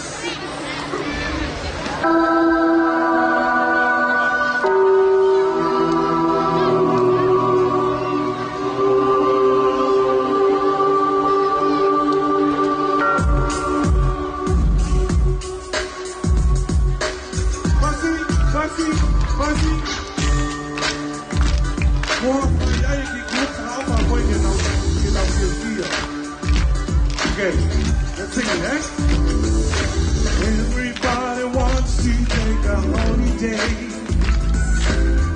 Pasi, pasi, pasi. Mo, ai, ai, ki kuta, au, ma, ko e ke tau, ke tau fiefia. Okay, let's sing it, eh? Everybody wants to take a holiday,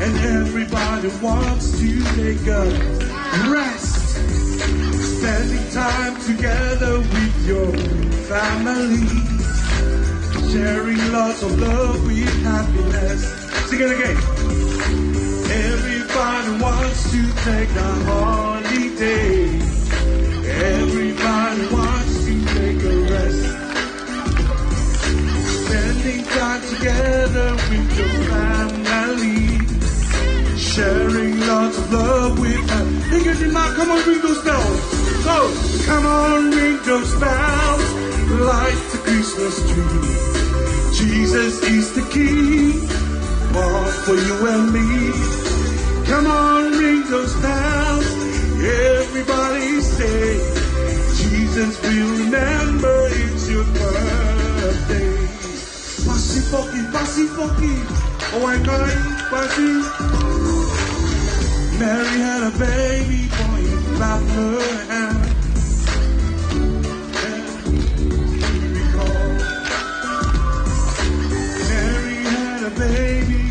and everybody wants to take a rest. Spending time together with your family, sharing lots of love with happiness. Sing it again. Everybody wants to take a holiday. Everybody wants to take a rest. Spending time together with your family. Sharing lots of love with them. Come on, ring those bells. Go. Come on, ring those bells. Light the Christmas tree. Jesus is the King, born for you and me. Come on, ring those bells. Everybody say, Jesus will remember it's your birthday. Pasi foki, pasi foki. Oh, I got pasi. Mary had a baby boy in Bethlehem. Mary had a baby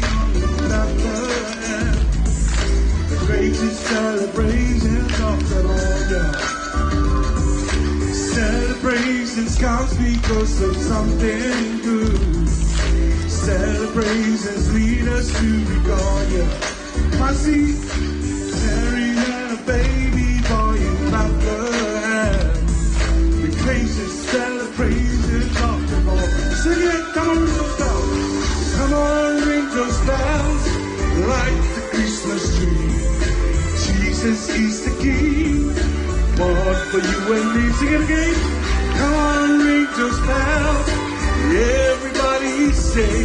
in Bethlehem. The greatest celebrations of the Lord, yeah. Celebrations comes because of something good. Celebrations lead us to be God, yeah. Pasi, Mary had a baby boy in Bethlehem. The craziest celebrations of them all. Sing it, come on, ring those bells. Come on, ring those bells. Light the Christmas tree. Jesus is the King, born for you and me. Sing it again. Come on, ring those bells. Everybody say,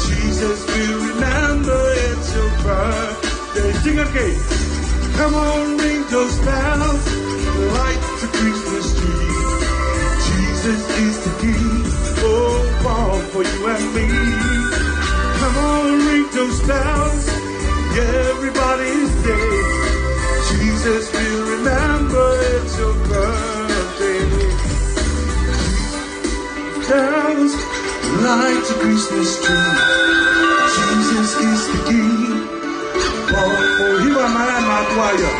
Jesus will remember it's your birthday. Sing it again. Come on, ring those bells. Light the Christmas tree. Jesus is the King. Oh, born for you and me. Come on, ring those bells. Everybody say, Jesus will remember it's your birthday. Bells, light the Christmas tree. Jesus is the King. Oh, oh, hiva mai ʻa e mātuʻa ia.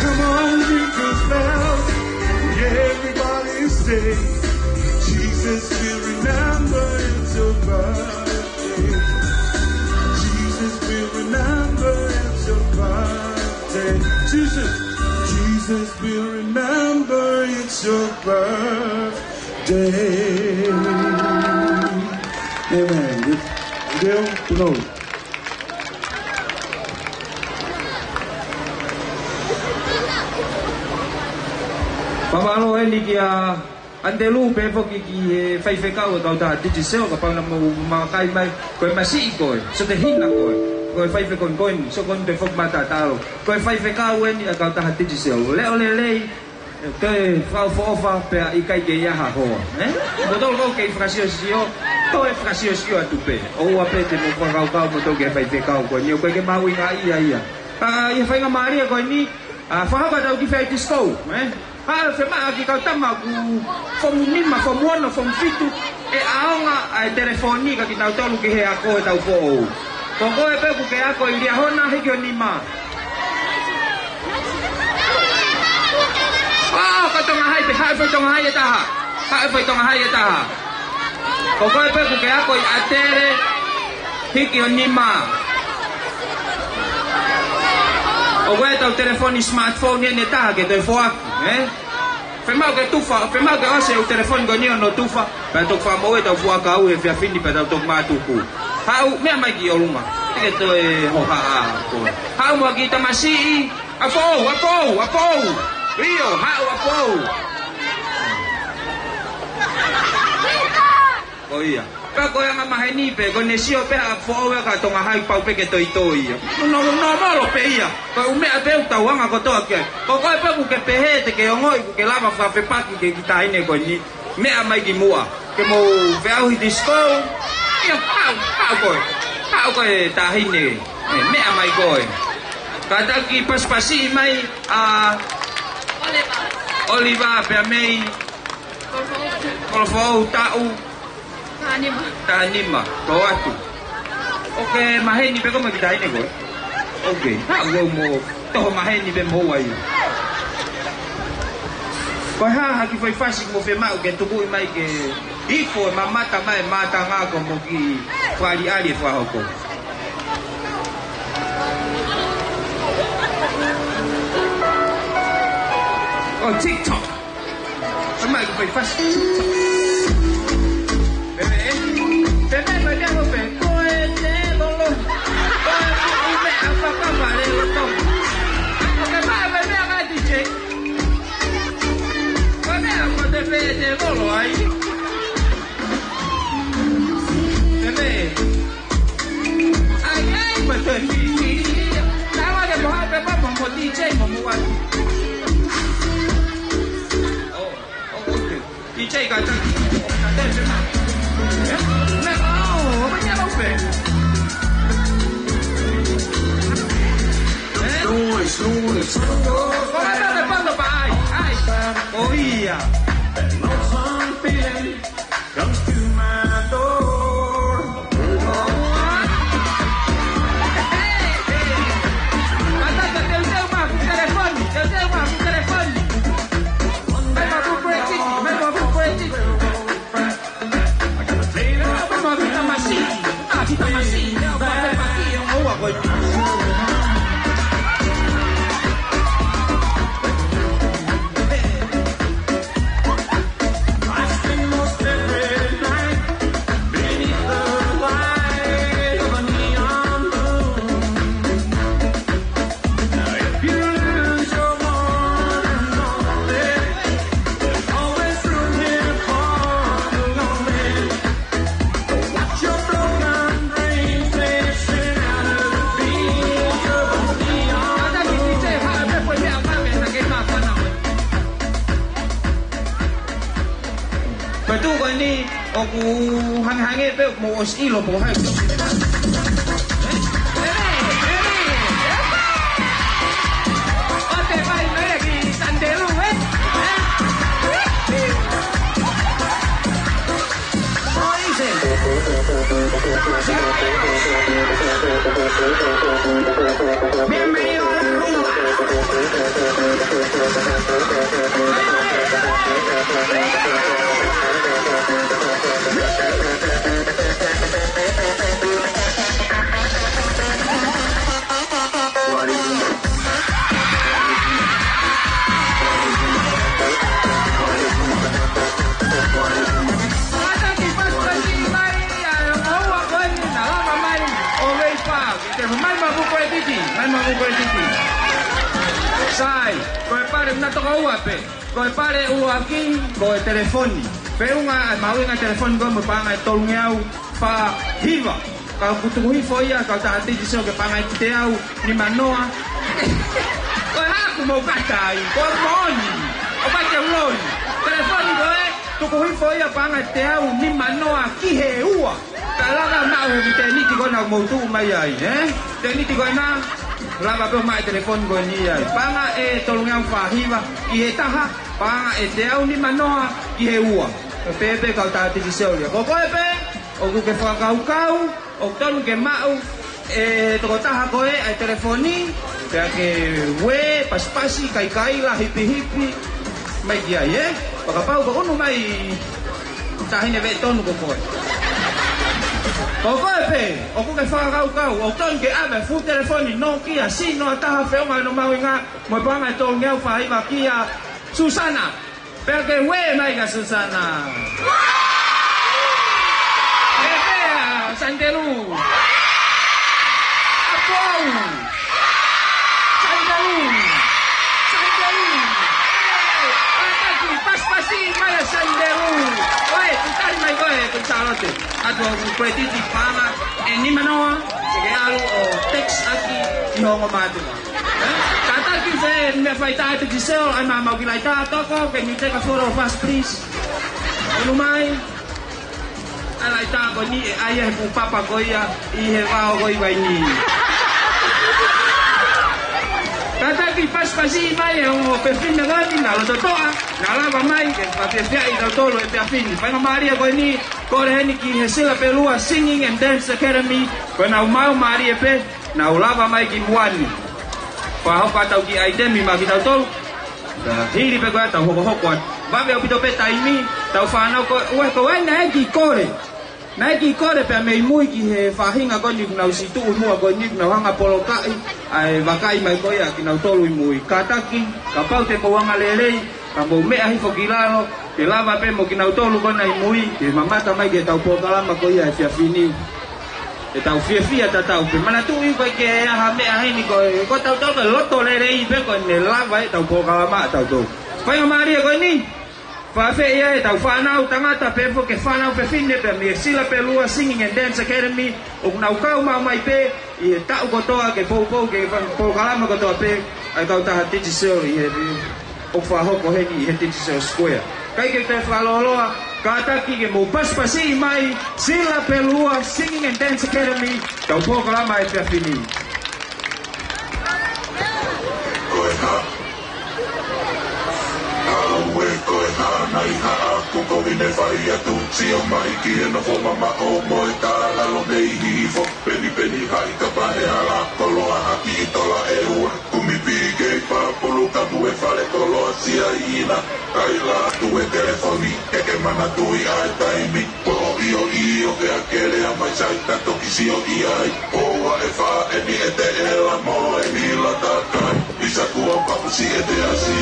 Come on, ring those bells. Everybody say, Jesus will remember it's your birthday. Jesus will remember it's your birthday. Jesus, Jesus will remember it's your birthday. ʻĒmeni. Deo, tunou. Fakamālō eni kia ʻAnitelū pea foki ki he faifekau ʻa e kautaha Digicel, kapau naʻa mou vakai mai, ko e masiʻi koe, so te hina koe, ko e faifekau ko eni, so ko eni pea foki mata talo, ko e faifekau eni ʻa e kautaha Digicel, leʻo lelei, ʻe toe fakaʻofoʻofa pea ʻikai ke ʻi ai ha hoa, ē? Ko tolo kau kei fakasiosio, Toe fakasiosio atu pē. ʻOua pē te mou fakakaukau mo tau ke fai fekau ko eni, ʻoku ʻikai ke mahuʻinga ia ia. ʻA, ʻi he faingamālie ko eni, ʻa, fakahoko ʻetau kiʻi feituʻu sikou, ē? ʻA, fiemaʻu ki he kau tama ʻoku fomu nima, fomu ono, fomu fitu, ʻe ʻaonga ʻa e telefoni kia kitautolu ki he ako ʻetau foʻou. Ko koe pē ʻoku ke ako ʻi Liahona, hiki ho nima. ʻO, ko Tonga Hai pē, haʻu e foʻi Tonga Hai ʻe taha. Haʻu e foʻi Tonga Hai ʻe taha. Ko koe pē ʻoku ke ako ʻi ʻAtele, hiki ho nima. ʻOku ʻi ai ʻetau telefoni smartphone ʻe taha ke toe foaki, ē? Fiemaʻu ke tufa, fiemaʻu ke ʻosi e ʻū telefoni ko eni ʻo nau tufa, pea toki fakamoʻui ʻetau fuakava he efiafi ni pea tau toki mātuku. Haʻu, meʻa mai ki ʻolunga. Te ke toe hohaʻa koe. Haʻu mo e kiʻi tamasiʻi, ʻa foʻou, ʻa foʻou, ʻa foʻou. ʻIo, haʻu ʻa foʻou. Ko ia. Pea ko e anga maheni pē, ko ʻene sio pē ʻa foʻou ʻa e Tonga Hai pau pē ke toitoi ia. No, no, no, molo pē ia. Ko e ʻū meʻa pē ʻoku tau anga kotoa ki ai. Ko koe pē ʻoku ke pehē te ke ongoʻi ʻoku ke lava fakafepaki ki he kiʻi taʻahine ko eni. Meʻa mai ki muʻa. Ke mou feʻauhi disko. ʻIo, haʻu, haʻu koe. Haʻu koe taʻahine. Ē, meʻa mai koe. Kātaki pasipasiʻi mai ʻa ʻOliva pea mei Kolofoʻou taʻu taha nima. Taha nima, tō atu. ʻOku ke maheni pē koe mo e kiʻi taʻahine ko ē? ʻOku ke. Haʻu mo toho maheni pē mo ua ia. Ko e hā ha kiʻi foʻi fasi ʻoku mou fiemaʻu ke tukuʻi mai ke hifo e mamata mai e mātanga ko mo kiʻi faliʻali e fakahoko. ʻO TikTok. Somebody can play fast. Peme, ē? Peme, peme, peme, peme. Ko e te lolo. Ko e fuʻu meʻa fakavale loto. ʻOku ke maʻu e meʻa mai D J. Ko e meʻa ko e te pē te lolo ai. Peme. Ai, ai, ko e te fifi. Naʻa ke moha pē mo, mo D J mo mo atu. Oh, oh, okay. D J ka ta. Ka ta se ma. Eh? Na, oh, ma ya lo pe. Eh? Noise, noise. Oh, oh, oh, oh, oh, oh, ai, ai. Oh, ia. Comes to my door. I spend most every night beneath the light of a neon moon. Now, if you lose your one and only, there's always room here for the lonely. Watch your broken dreams, they send out a beat of a neon moon. Pea tuʻu ko eni, ʻoku hangehangē pē ʻoku mou ʻosi ʻilo pe ko hai. ʻO te vai mai ki Sandelu, ē? Sai, ko e pale na toka ua pē. Ko e pale ua ki, ko e telefoni. Feʻunga e mahuʻinga e telefoni ko e mo e paʻanga ʻe tolungeau fā hiva. Ka ʻoku tuku hifo ia, ka ta ati sio ke paʻanga ʻe teau nima noa. Ko e hā ʻoku mou kata ai, ko e moʻoni. ʻOku ʻikai ke u loi. Telefoni ko e Tuku hifo ia paʻanga ʻe teau nima noa ki he ua. Ka lava maʻu he tēniti ko ena ʻoku mou tuʻu mai ai, ē? Tēniti ko ena, lava pē maʻu e telefoni ko eni ai. Paʻanga ʻe tolungeau fā hiva ki he taha, paʻanga ʻe teau nima noa ki he ua. Pea pehē pē kau tā tiki seolia. Ko koe pē, ʻoku ke fakakaukau, ʻoku tonu ke maʻu ʻe he tokotaha ko ē ʻa e telefoni, pea ke uē, pasipasi, kaikaila, hipihipi, mai ki ai, ē? Fakapapau ko unu mai taʻahine veʻe tonu ko koe. Ko koe pē, ʻoku ke fakakaukau, ʻoku tonu ke ʻave fuʻu telefoni Nokia sino ʻa taha feʻunga ʻo mahuʻinga, mo e paʻanga ʻe tolungeau fā hiva kia Susana. Pea ke uē mai kia Susana. Pea pehē ʻa Sandelu. ʻApou. Sandelu. Sandelu. Kātaki, pasipasi mai ʻa Sandelu. ʻOi, tuʻu tali mai koe, tuʻu Sālote. ʻAtu ʻoku ke titi paʻanga ʻe nima noa, ke ke ʻalu ʻo text ʻaki ki ho ongo mātuʻa. Ē? Kātaki pē, meʻa fai tā tiki seo, ʻai maʻu ki laita toko, can you take a photo of us, please? Unu mai. ʻA e laita ko eni ʻe ʻai ia he fuʻu papa ko ia ʻi he vao ko ē ʻi Vainī. Kātaki pasipasi mai ʻe he ongo fefine ko eni naʻa loto toʻa, naʻa lava mai, ke fakafiefia kitautolu he efiafi ni. Faingamālie ko eni, kole heni ki he Sila Pelua Singing and Dance Academy, ko ʻenau maau mālie pē, nau lava mai ki muʻa ni. Fakahoko ʻetau kiʻi ʻaitemi maʻa kitautolu. Pea hili pē ko ia tau hokohoko atu. Vave ʻaupito pē taimi, tau fānau ko ē, ko ē naʻe kiʻi kole. Naʻe kiʻi kole pē mei mui ki he faʻahinga ko eni ʻoku nau ʻosi tuʻu ʻi muʻa ko eni ʻoku nau hanga ʻo polokaʻi ʻa e vakai mai ko ia kinautolu ʻi mui. Kātaki, kapau te mou anga lelei, ka mou meʻa hifo ki lalo, ke lava pē mo kinautolu ko ena ʻi mui, ke mamata mai ki heʻetau polokalama ko ia he efiafi ni. ʻEtau fiefia tatau pē. Manatuʻi ko e ke aha meʻa heni ko e, ko tautolu ko e loto lelei pē ko eni lava ʻetau polokalama ʻatautolu. Faingamālie ko eni. Fafeʻi ai ʻetau fānau tangata pea foki e fānau fefine pea mei he Sila Pelua Singing and Dance Academy, ʻoku nau kau maʻu mai pē ʻi he taʻu kotoa ke poupou ki he polokalama kotoa pē ʻa e kautaha Digicel ʻi he ʻoku fakahoko heni ʻi he Digicel Square. Kae ke te fakalōloa, kātaki ke mou pasipasi mai Sila Pelua Singing and Dance Academy, ʻetau polokalama he efiafi ni. Ko e hā? Aue ko e hā, nai haʻaku ko vine fai atu, sio mai ki he nofo mamaʻo mo e tālalo mei hihifo, penipeni hai kapa he ala koloa haki tola ʻe ua, kumi pīkei pāpulu ka mue fale koloa siaina, kaila atu e telefoni, ke ke manatuʻi ʻa e taimi. Ko ʻio ʻio pea ke lea mai sai ka toki sio ʻi ai. ʻOua ʻe fā eni e teʻela mo e hila takai. ʻIsa kuo papusi e te asi.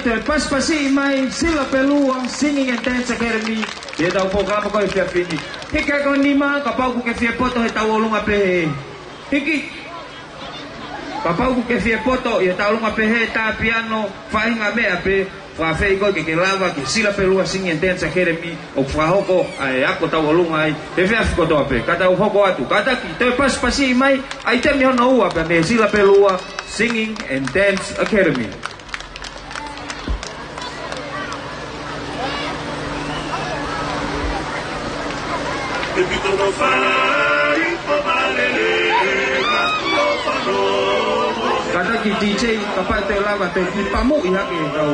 Toe pasipasiʻi mai Sila Pelua Singing and Dance Academy ʻi heʻetau polokalama ko e efiafi ni. Hiki hake ho nima kapau ʻoku ke fie poto he tauʻolunga pehē. Hiki. Kapau ʻoku ke fie poto ʻi he tauʻolunga pehē, tā piano, faʻahinga meʻa pē, fakaafeʻi koe ke ke lava ki he Sila Pelua Singing and Dance Academy ʻoku fakahoko ʻa e ako tauʻolunga ai he efiafi kotoa pē. Ka tau hoko atu. Kātaki, toe pasipasiʻi mai ʻaitemi hono ua pē mei he Sila Pelua Singing and Dance Academy. Kātaki D J, kapau ʻe toe lava, toe kiʻi pamuʻi hake kau.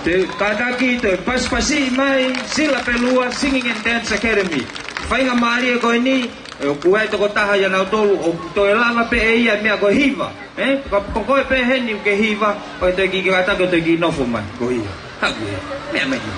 Te kātaki toe pasipasiʻi mai Sila Pelua Singing and Dance Academy. Faingamālie ko eni, ʻoku ʻi ai e tokotaha ʻia nautolu ʻoku toe lava pē ʻe ia e meʻa ko e hiva. Ē, ka ko koe pē heni ʻoku ke hiva, ʻoku toe kiʻi kātaki ʻo toe kiʻi nofo mai, ko ia. Haʻu ia, meʻa mai ki.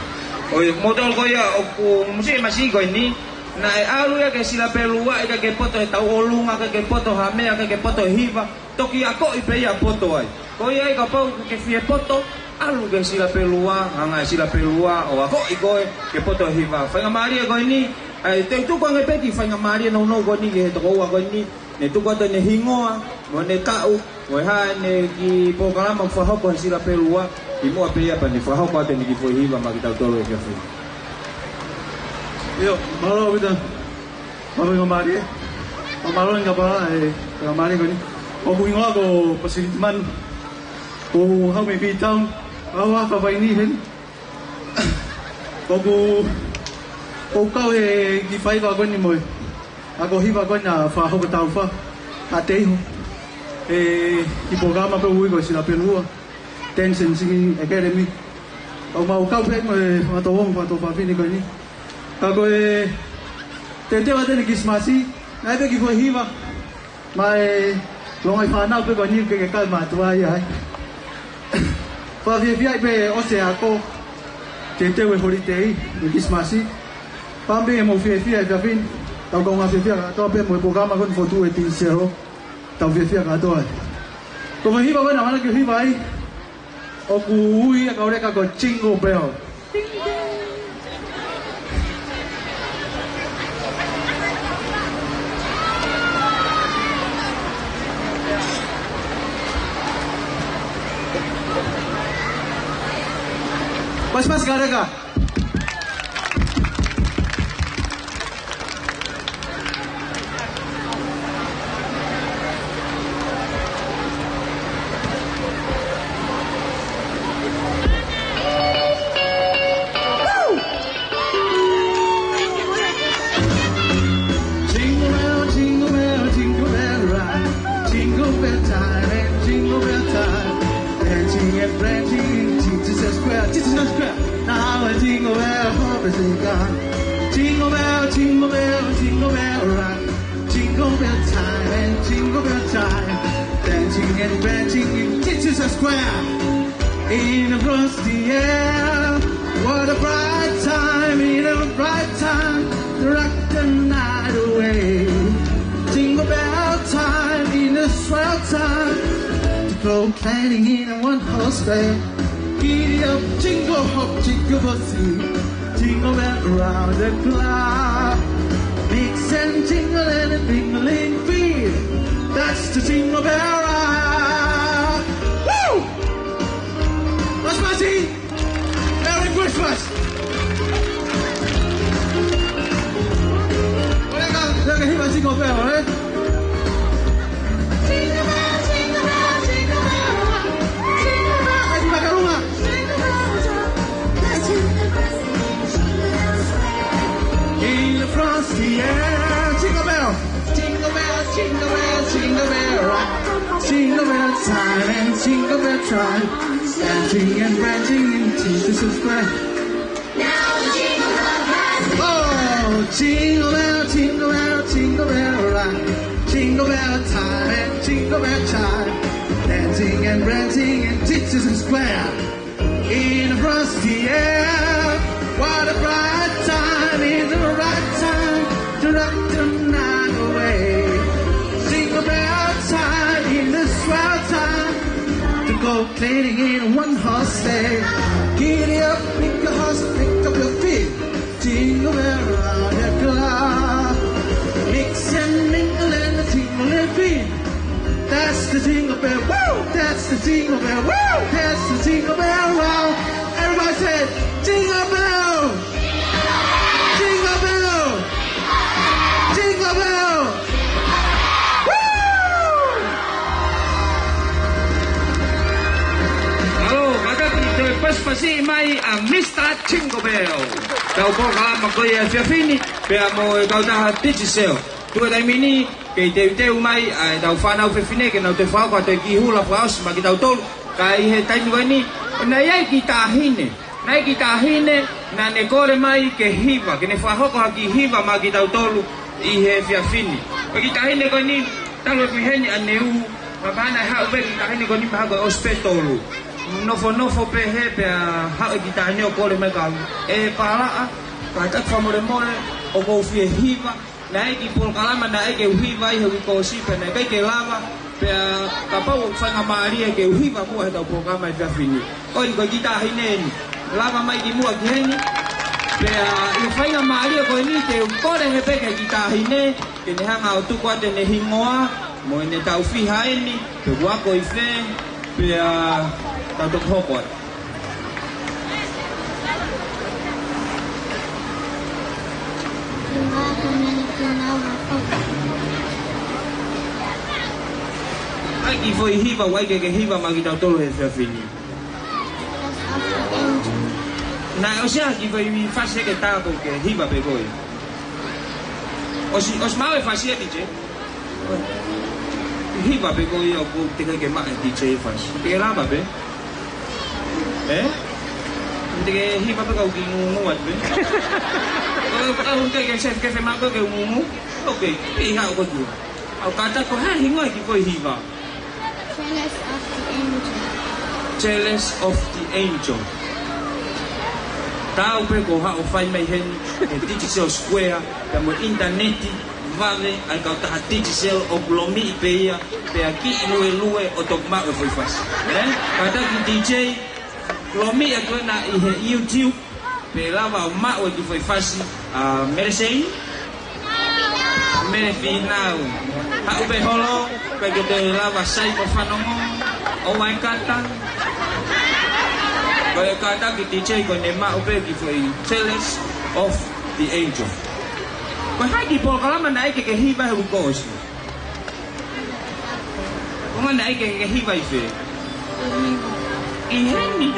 ʻOi, moutolu ko ia ʻoku masiʻi masiʻi ko eni, naʻe ʻalu ia ki he Sila Pelua, ʻikai ke poto he tauʻolunga, ʻikai ke poto ha meʻa, ʻikai ke poto he hiva, toki akoʻi pē ia poto ai. Ko ia ai kapau ʻoku ke fie poto, ʻalu ki he Sila Pelua, hanga ʻe Sila Pelua ʻo akoʻi koe ke poto he hiva. Faingamālie ko eni, ʻa e, te u tuku ange pē kiʻi faingamālie nounou ko eni ki he tokoua ko eni, ne tuku atu ʻene hingoa, mo ʻene taʻu, mo e hā ʻene kiʻi polokalama ʻoku fakahoko he Sila Pelua, ʻi muʻa pē ia pea ne fakahoko atu ʻene kiʻi foʻi hiva maʻa kitautolu he efiafi ni. ʻIo, mālō ʻaupito. Mālō e ngaahi mālie. Mālō e ngaahi pā, e, ngaahi mālie ko eni. ʻOku hingoa ko Pasiliti Manu. ʻOku ou haʻu mei Pitown. Au a ka vai ni heni. ʻOku, ʻoku ou kau he kiʻi faiva ko eni mo e ako hiva ko ena fakahoko taufa. Ka te iho. E, kiʻi polokalama pē ʻoku ui ko e Sila Pelua. Dancing Singing Academy. ʻOku mau kau pē mo e fakatouʻosi, fakatouʻosi fafine ko eni. Ka ko e teuteu ʻa e Kilisimasi, naʻe pē kiʻi foʻi hiva. Mai, longai fānau pē ko eni ke ke kai mātuʻa ai ai. Fakafiefia ai pē ʻosi e ako. Teuteu e holiday, e Kilisimasi. Pea pē mo fiefia e fafine. Tau kaungā fiefia kātoa pē mo e polokalama ko eni fotu e Tini Selo. Tau fiefia kātoa ai. Ko e foʻi hiva ko ena ʻoku ou ʻamanaki ke hiva ai. ʻOku ui ʻe he kau leka ko e Jingle Bell. Pasipasi kau leka. Jingle bell, jingle bell, jingle bell rock. Jingle bell time and jingle bell time. Dancing and prancing in Chichester Square. Chichester Square. Now a jingle bell hop is gone. Jingle bell, jingle bell, jingle bell rock. Jingle bell time and jingle bell time. Dancing and prancing in Chichester Square. In a frosty air, what a bright time, in a bright time to rock the night away. Jingle bell time, in a swell time to go clanging in a one horse sleigh. Giddy up, jingle hop, jingle pussy, jingle bell around the clock. Mix and jingle and a mingling feel. That's the jingle bell rock. Woo! Pasipasi! Merry Christmas! Ko e leka, leka hiva jingle bell, eh? Jingle bell, jingle bell, jingle bell rock. Jingle bell, ʻai ki he vakalunga. Jingle bell rock. In the frosty air. Jingle bell. Jingle bell, jingle bell, jingle bell rock. Jingle bell time and jingle bell time. Dancing and prancing in Chichester Square. Now the jingle bell has begun. Oh, jingle bell, jingle bell, jingle bell rock. Jingle bell time and jingle bell time. Dancing and prancing in Chichester Square. In a frosty air, what a bright time, in the right time to rock the night away. Jingle bell time, in the swell time to go clanging in a one horse sleigh. Giddy up, pick a horse, pick up your feet. Jingle bell round the clock. Mix and mingle and a tingling beat. That's the jingle bell, woo! That's the jingle bell, woo! That's the jingle bell round. Everybody say, jingle bell! Jingle bell! Jingle bell! Woo! Mālō, kātaki toe pasipasi mai ʻa Misa Jingle Bell. Tau polokalama ko ia he efiafi ni, pea mo e kautaha Digicel. Tuku e taimi ni, kei teuteu mai ʻa ʻetau fānau fefine ke nau toe fakahoko atu e kiʻi hula fakaʻosi maʻa kitautolu. Ka ʻi he taimi ko eni, naʻe ʻi ai e kiʻi taʻahine. Naʻe ʻi ai e kiʻi taʻahine, naʻa ne kole mai ke hiva, ke ne fakahoko ha kiʻi hiva maʻa kitautolu ʻi he efiafi ni. Ko e kiʻi taʻahine ko eni, talu ʻeku ʻi heni ʻaneuhu, ka mahalo naʻe haʻu pē kiʻi taʻahine ko eni mahalo ko e ʻosipeli. Nofonofo pē he pea haʻu e kiʻi taʻahine ʻo kole mai ka, ʻe Palaʻa, kātaki fakamolemole, ʻoku ou fie hiva, naʻe ʻi ai e kiʻi polokalama naʻe ʻikai ke u hiva ai he uike kuo ʻosi pea naʻe ʻikai ke lava, pea kapau ʻoku faingamālie ke u hiva muʻa heʻetau polokalama he efiafi ni. Ko eni ko e kiʻi taʻahine eni. Lava mai ki muʻa ki heni. Pea ʻi he faingamālie ko eni te u kole he pē ki he kiʻi taʻahine, ke ne hanga ʻo tuku atu ʻene hingoa, mo ʻene taʻu fiha eni, pe ʻoku ako ʻi fē, pea tau toki hoko atu. Ko e ngaahi kōmeni ki he ngaahi Kiʻi foʻi hiva ʻoku ʻai ke ke hiva maʻa kitautolu he efiafi ni. Naʻe ʻosi ʻai ha kiʻi foʻi fasi ke tā ko ē ke hiva pē koe? ʻOsi, ʻosi maʻu e fasi ʻe DJ? Hiva pē koe ia ʻoku teʻeki ke maʻu ʻe DJ e fasi. Te ke lava pē? Ē? Te ke hiva pē kau kiʻi ngūngū atu pē. ʻO, ʻo, ʻo, ke, ke, ke, ke fiemaʻu koe ke ngūngū? Ok, ʻi haʻu koe ki. ʻOku kātaki, ko e hā e hingoa e kiʻi foʻi hiva? Jealous of the Angel. Jealous of the Angel. Taau pē ko haʻo fai mai heni, he digital square, pea mo e ʻinitaneti, vave, ʻa e kautaha digital ʻoku lomiʻi pē ia, pea kiʻi luelue ʻo toki maʻu e foʻi fasi. Ē? Kātaki DJ, lomiʻi atu ena ʻi he YouTube, pea lava ʻo maʻu e kiʻi foʻi fasi, ʻa Mele Seini, Mele Fīnau. Haʻu pē holo, pea ke toe lava sai mo fanongo, ʻo Waikata. Ko e kātaki DJ ko ʻene maʻu pē kiʻi foʻi Jealous of the Angel. Ko e hā e kiʻi polokalama naʻe ʻai ke ke hiva he uike kuo ʻosi? Ko e hā naʻe ʻai ke ke hiva ʻi fē? ʻI heni.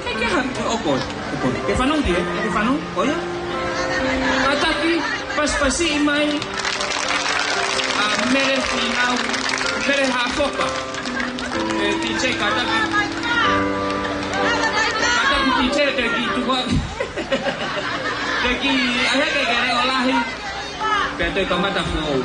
Ke, ke hā, ʻo koe, ʻo koe. Ke fanongo ki he, ke fanongo, ko ia. Kātaki, pasipasiʻi mai ʻa Mele Fīnau, Mele Haʻafoka. ʻE DJ kātaki. Kātaki DJ te ki tuwa. Te ki, ʻai ke ke leʻo lahi. Pea toe kamata foʻou.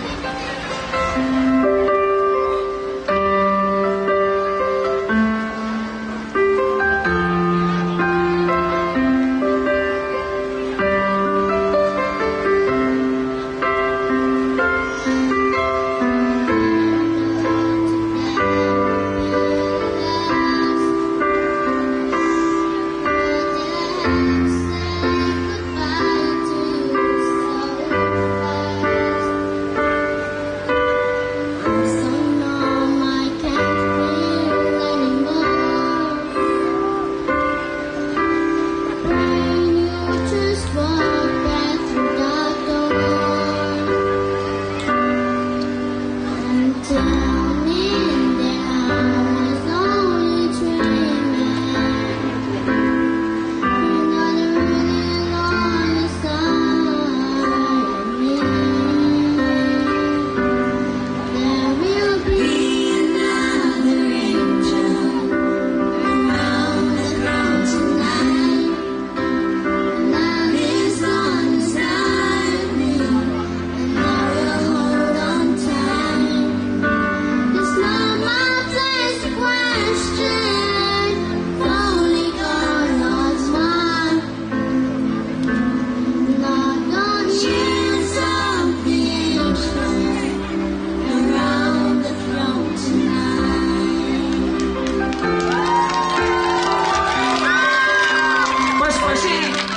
Pasipasi,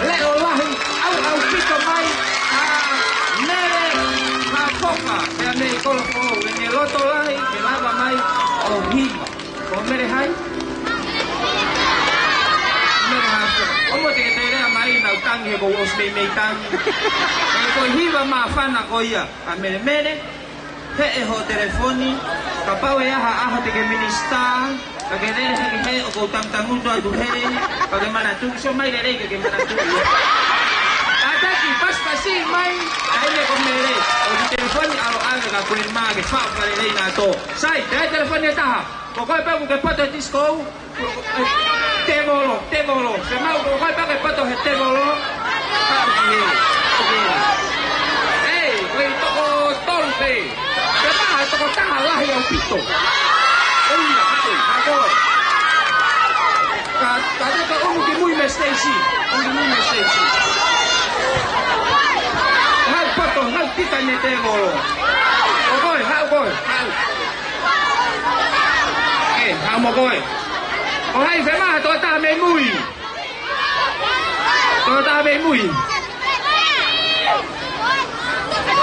leʻo lahi, ʻauʻaupito mai ʻa Mele Haʻafoka, pea mei Kolofoʻou, ʻene loto lahi, ke lava mai ʻo hiva. Ko Mele hai? Mele Haʻafoka. ʻOua te ke toe lea mai, naʻa ku tangi he kuo u ʻosi meimei tangi. Ko e hiva māfana ko ia ʻa Mele. Mele, heʻe hoʻo telefoni, kapau ʻe ʻi ai ha ʻaho te ke minisitā, ka ke lele hake he ʻoku ou tangutangutu atu he, ka ke manatuʻi, sio mai lelei ke ke manatuʻi. Kātaki, pasipasi mai, ʻa ʻene ko Mele, ʻoku telefoni ʻaloʻanga ka ko e mā ke faʻo ka lelei na tō. Sai, te ai telefoni ʻe taha. Ko koe pē ʻoku ke poto he tisikō. Tēvolo, tēvolo. Fiemaʻu ko koe pē ʻoku ke poto he tēvolo. Haʻu ki hē. Ei, ko e toko tolu pē. Ke maha toko taha lahi ʻaupito. ʻOi, haʻu, haʻu koe. Ka, ka te ka ʻunu ki mui mei Stacy. ʻUnu ki mui mei Stacy. Haʻu poto, haʻu kita ne tēvolo. ʻO koe, haʻu koe, haʻu. Ē, haʻu mo koe. ʻO hai, fiemaʻu ha tokotaha mei mui. Tokotaha mei mui.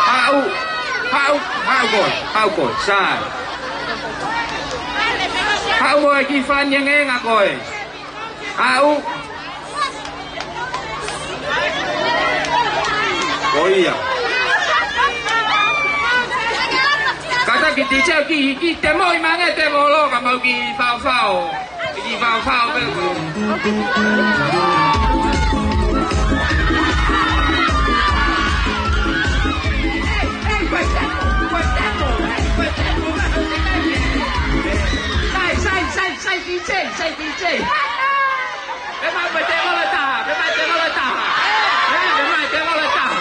Haʻu, haʻu, haʻu koe, haʻu koe, sai. Haʻu mo e kiʻi fānau ngenga koe. Haʻu. Ko ia. Ka Taki ti teu ki, ki te moʻi mange tēvolo ka mau ki faofao. Ki faofao pē. Sai, sai, sai, sai, D J, sai, D J. Pē mai pē tēvolo ʻe taha, pē mai tēvolo ʻe taha. Ē, pē mai tēvolo ʻe taha.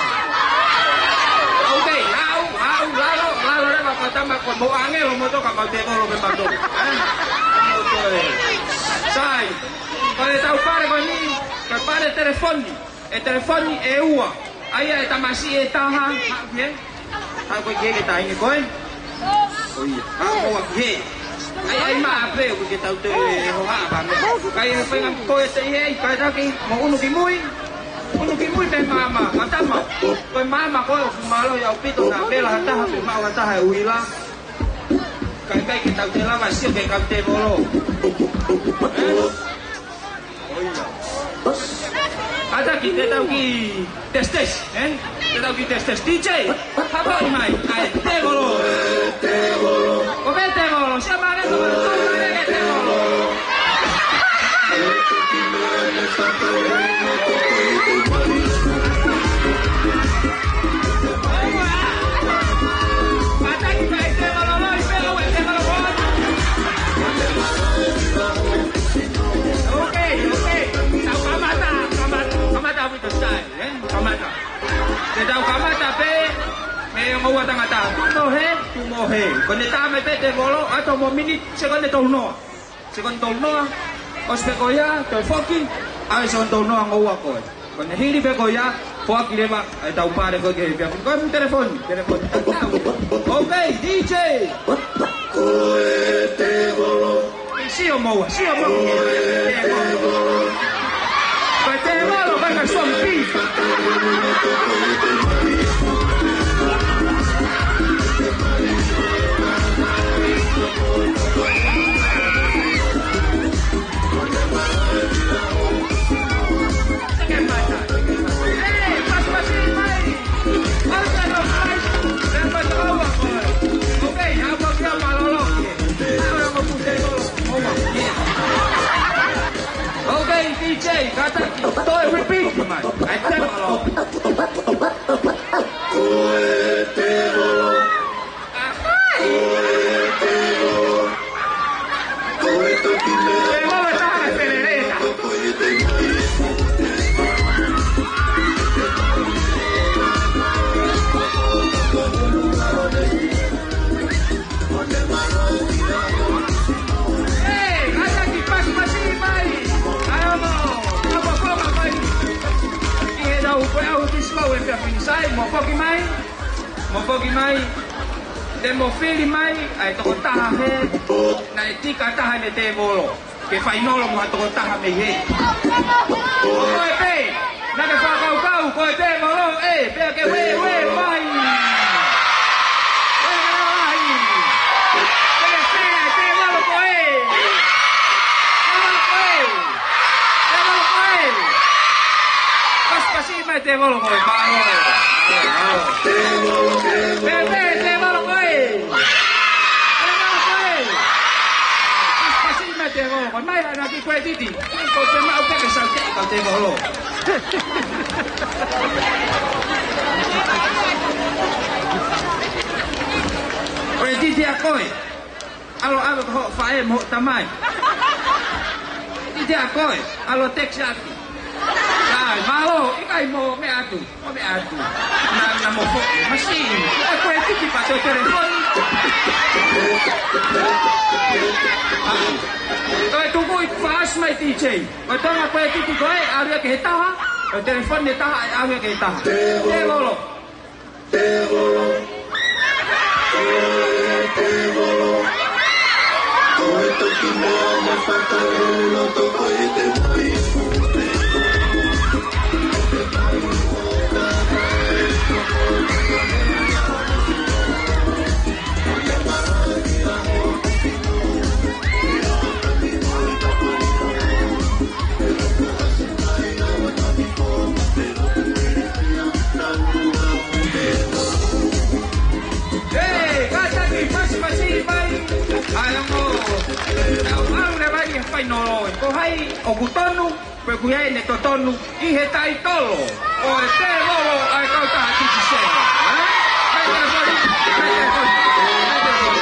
Ok, lau, lau, lalo, lalo leva ko tama ko mo angelo mo toka mau tēvolo pē mau toka. Ē? Mau toka ē. Sai. Ko e tau pale ko eni, ko e pale telefoni. ʻE telefoni ʻe ua. ʻA ia ʻe tamasiʻi ʻe taha. Haʻu ki hē? Haʻu ko ē ki hē ke taʻahine koe? ʻOi. Haʻu ko ē ki hē? ʻAi, ʻai maʻa pē ʻoku ke tau te hohaʻa pē meʻa. Kai e fenga ko ē te ʻi hē, kai taki, mo unu ki mui. Unu ki mui pē maama, ka tama. Ko e maama ko ē ʻoku mālohi ʻaupito naʻa vela ha taha, pē maʻu ha taha e uila. Kai kai ke tau te lava sio ke kau tēvolo. Ē? ʻOi. Kātaki, te tau ki test test, ē? Te tau ki test test. D J, hapo i mai, ʻa e tēvolo. Ko pē tēvolo, sia mare, ko pē tēvolo. Kātaki, ʻa e tēvolo, loi, pē, ʻo e tēvolo, ʻo. Ok, ok. Tau kamata, kamata, kamata with the style, ē? Kamata. Te tau kamata pē, mei he ongo ua tangata. Tuʻu mo hē, tuʻu mo hē. Ko ʻene tā mai pē tēvolo, ʻato mo miniti, sekone tolu noa. Sekone tolu noa. ʻOsi pē ko ia, toe foki, ʻai sekone tolu noa ongo ua ko ē. Ko ʻene hili pē ko ia, foaki leva, ʻa e tau pale ko ē ki he pia. Ko e telefoni, telefoni. Ok, D J. Ko e tēvolo. Sio moua, sio moua. Ko e tēvolo, ko e ka song pi. Ok, D J, kātaki, toe repeat mai. ʻAi, tēvolo. Ko e tēvolo. Sai, mo foki mai. Mo foki mai. Te mo fili mai, ʻa e tokotaha hē, naʻe tika taha ʻene tēvolo. Ke fainolo mo ha tokotaha mei hē. Ko e pē, naʻa ke fakakaukau, ko e tēvolo, ē, pea ke ueue mai. Ueue mai. Pea ke fea, tēvolo ko ē. Tēvolo ko ē. Tēvolo ko ē. Pasipasi mai tēvolo ko ē, mālō. Pea pē, tēvolo ko ē. Tēvolo ko ē. Pasipasi mai tēvolo ko ē. Mai, ana ki koe titi. Ko te mau peke sau te, ko tēvolo. Ko e titi ʻa koe. ʻAlu ʻave ki hoʻo faʻē mo hoʻo tamai. Titi ʻa koe, ʻalu text atu. Sai, mālō, ʻikai mo meʻa atu, mo meʻa atu. Naʻa, naʻa mo foʻi, masiʻi. ʻE ko e titi pea toe telefoni. Ko e tuku i fast mai D J. Ko e tonga ko e titi ko ē, ʻalu ia ki he taha, ko e telefoni ʻe taha, ʻalu ia ki he taha. Tēvolo. Tēvolo. Ko e tēvolo. Ko e toki meʻa mafakau loto ko e te mai. Hey, kātaki, pasi ʻOku tonu, pe ʻoku ʻi ai ʻene totonu ʻi he taitolo ʻo e tēvolo ʻa e kautaha Digicel. Ē? Mai telefoni, mai telefoni, mai telefoni.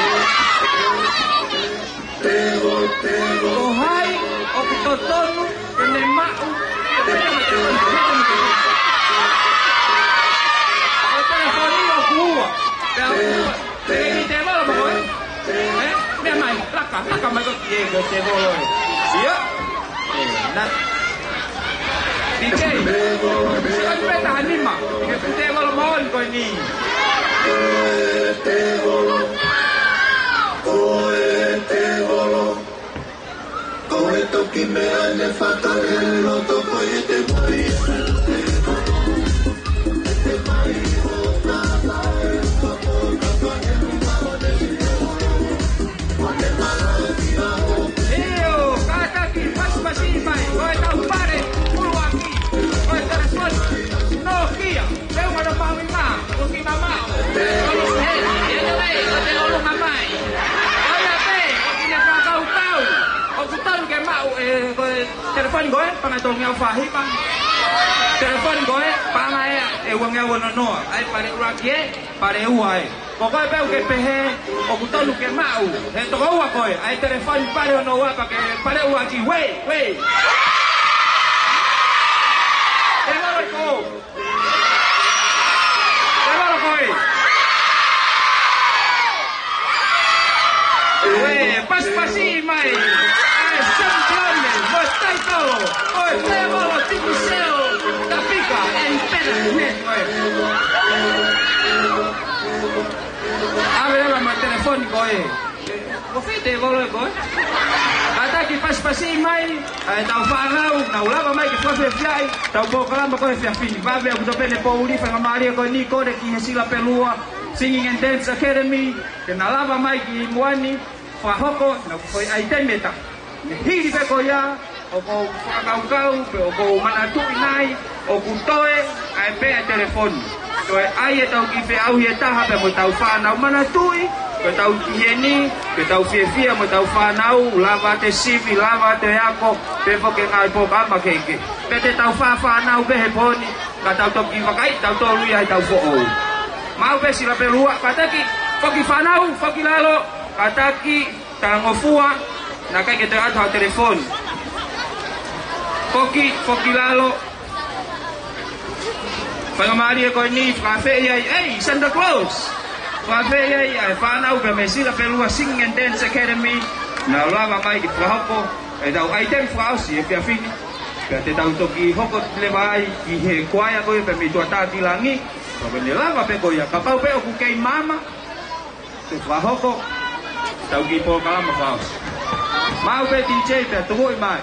Ko hai ʻoku totonu ke ne maʻu? Ko e telefoni ʻoku ua. Pea ua. Pea ʻi tēvolo mo koe. Ē? Meʻa mai, laka, laka mai ko ki he, ko e tēvolo ē. ʻIo. Ē, na. ʻIkai. Sio ki he taha nima. Ke pute volo mo ʻoni ko eni. Ko e toki meʻa ne fakahele loto ko e te mai. ʻIo, kātaki, pasipasi mai, ko e tau pale, ʻuluaki, ko e telefoni, Nokia, pea ʻoua naʻa mahuʻinga, ko ki mamaʻo, ʻolunga hē, ʻe te vai, ko te ʻolunga mai. Ko ia pē, ko ki ne fakakaukau, ʻoku tonu ke maʻu, ē, ko e telefoni ko ē, paʻanga ʻe tolungeau fā hiva. Telefoni ko ē, paʻanga ē, ʻe uangeau ono noa. ʻAi pale ʻuluaki ē, pale ua ē. Ko koe pē ʻoku ke pehē, ʻoku tonu ke maʻu, he tokoua koe, ʻa e telefoni pale ono ua pea ke pale ua ki, wei, wei. Tēvolo ko. Tēvolo koe. Wei, pasipasi mai. ʻA e Sampione, mo e taitolo, ʻo e tēvolo Digicel, Tapika, and better net, wei. ʻAve leva mo e telefoni ko ē. Ko fē tēvolo ē ko ē? Kātaki pasipasi mai, ʻa e tau fānau, nau lava mai ke fakafiefia ai, tau polokalama ko ē he efiafi ni. Vave ʻoku tau pehē ne poʻuli, faingamālie ko eni kole ki he Sila Pelua Singing and Dance Academy, ke na lava mai ki muʻa ni, fakahoko, na ko e ʻaitemi ʻe taha. Hili pē ko ia, ʻoku ou fakakaukau, pe ʻoku ou manatuʻi nai, ʻoku toe, ʻa e pē ʻa e telefoni. Toe ʻai ʻetau kiʻi feʻauhi ʻe taha pē mo ʻetau fānau manatuʻi, ko ʻetau ki heni, ko ʻetau fiefia mo ʻetau fānau, lava ʻete sivi, lava ʻete ako, pe foki ngaahi polokalama kehekehe. Pea te tau fāfānau pē he pō ni, ka tau toki vakai, tau tolu ia he tau foʻou. Maʻu pē Sila Pelua, kātaki, foki fānau, foki lalo, kātaki, talangofua, naʻa ʻikai ke toe ʻatu ha telefoni. Foki, foki lalo. Faingamālie ko eni, fakaafeʻi ai, ei, Santa Claus. Fakaafeʻi ai, ʻa e fānau pea mei Sila Pelua Singing and Dance Academy, na lava mai ke fakahoko ʻetau ʻaitemi fakaʻosi he efiafi ni. Pea te tau toki hoko leva ai ki he kuaea ko ia pea mei tuʻa Tatilangi. Pea ko ʻene lava pē ko ia, kapau pē ʻoku kei maama, te fakahoko ʻetau kiʻi polokalama fakaʻosi. Maʻu pē DJ pea tuku mai.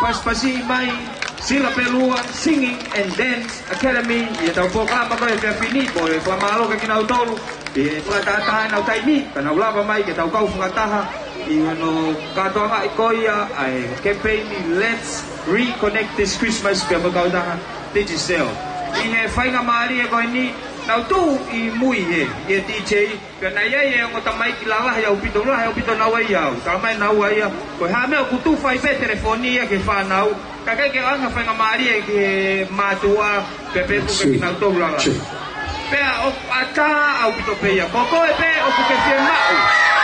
Pasipasi mai, Sila Pelua, Singing and Dance Academy, ʻi heʻetau polokalama ko ē he efiafi ni, pea ʻoku ou fakamālō kia kinautolu, ʻi he fakatātā ʻenau taimi, ka nau lava mai ke tau kau fakataha, ʻi hono kātoangaʻi ko ia, ʻa e campaign ni Let's Reconnect This Christmas, pea mo e kautaha Digicel. ʻI he faingamālie ko eni, naʻá ku tuʻu ʻi mui he, ʻi he D J, pea naʻe ʻi ai e ongo tamaiki lalahi ʻaupito, lahi ʻaupito naua ia au. Talamai naua ia, ko e hā meʻa ʻoku tufa ai pē telefoni ia ki he fānau. Ka ʻikai ke ʻoange ha faingamālie ki he mātuʻa, pea pehē foki kia kinautolu lalahi. Pea ʻoku ʻatā ʻaupito pē ia. Ko koe pē ʻoku ke fiemaʻu.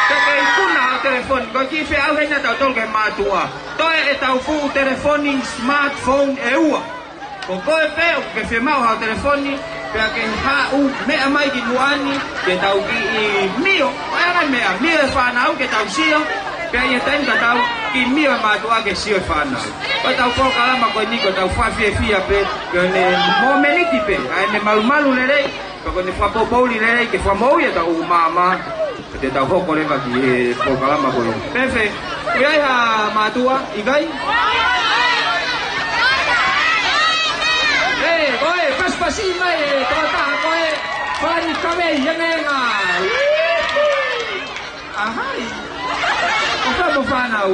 Ke ke ikuna haʻo telefoni. Ko e kiʻi feʻauhi eni ʻa tautolu ki he mātuʻa. Toe ʻetau fuʻu telefoni smartphone ʻe ua. Ko koe pē ʻoku ke fiemaʻu haʻo telefoni, pea ke haʻu meʻa mai ki muʻa ni, ke tau kiʻi mio, ʻa e ngaahi meʻa, mio e fānau ke tau sio, pea ʻi he taimi tatau, kiʻi mio e mātuʻa ke sio e fānau. Ko ʻetau polokalama ko eni, ko ʻetau fakafiefia pē, ko ʻene momeniti pē, ʻa ʻene malumalu lelei, pea ko ʻene fakapoʻupoʻuli lelei, ke fakamoʻui ʻetau maama. Te tau hoko leva ki he polokalama ko ia. Pefe, ʻoku ʻi ai ha mātuʻa, ʻikai? ʻE, ko e, pasipasi mai e tokotaha ko ē, Palani Kavei, ʻi he ngā. ʻAhai. ʻOfa mo fānau.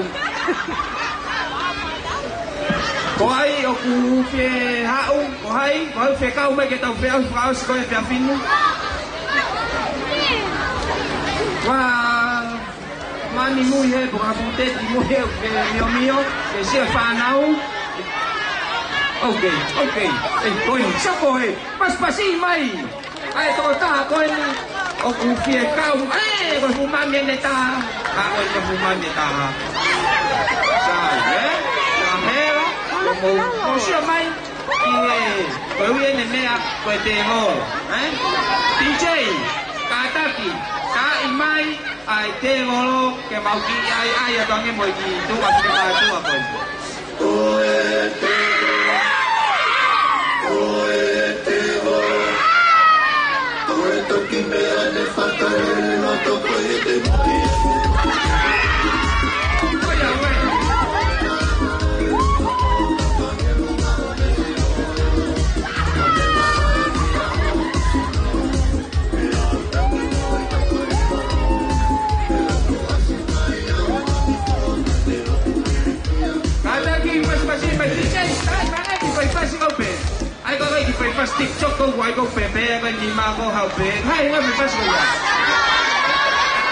Ko hai ʻoku fie haʻu, ko hai, ko hai fie kau mai ke tau feʻauhi fakaʻosi ko ē he efiafi ni? Ua mani mui he, pea ka pute ti mui he, ke miomio, ke sio fānau. Ok, ok. ʻE, ko eni, sako he, pasipasi mai. ʻA e tokotaha ko eni, ʻoku fie kau, ʻe, ko e fuʻu mami ʻene taha. ʻA, ko e fuʻu mami ʻe taha. Sai, ē? Ka hela, ʻo mou, mou sio mai, ki he, ko e ui ʻene meʻa, ko e tēvolo, ē? D J, kātaki, kāʻi mai, ʻa e tēvolo, ke mau kiʻi ʻaiʻai atu ange mo e kiʻi tuʻa, kiʻi mātuʻa ko eni. Ko e tēvolo, ko e tēvolo, ko e toki meʻa ne fakalele loto ko e te mui. Kātaki, pasipasi mai D J, kātaki, fai fasi kau pē. ʻAi kau kiʻi fai fasi TikTok, kau ʻai kau pē, pē, ʻai kau ni mā kau hau pē. Hai, ngā fai fasi kau ia.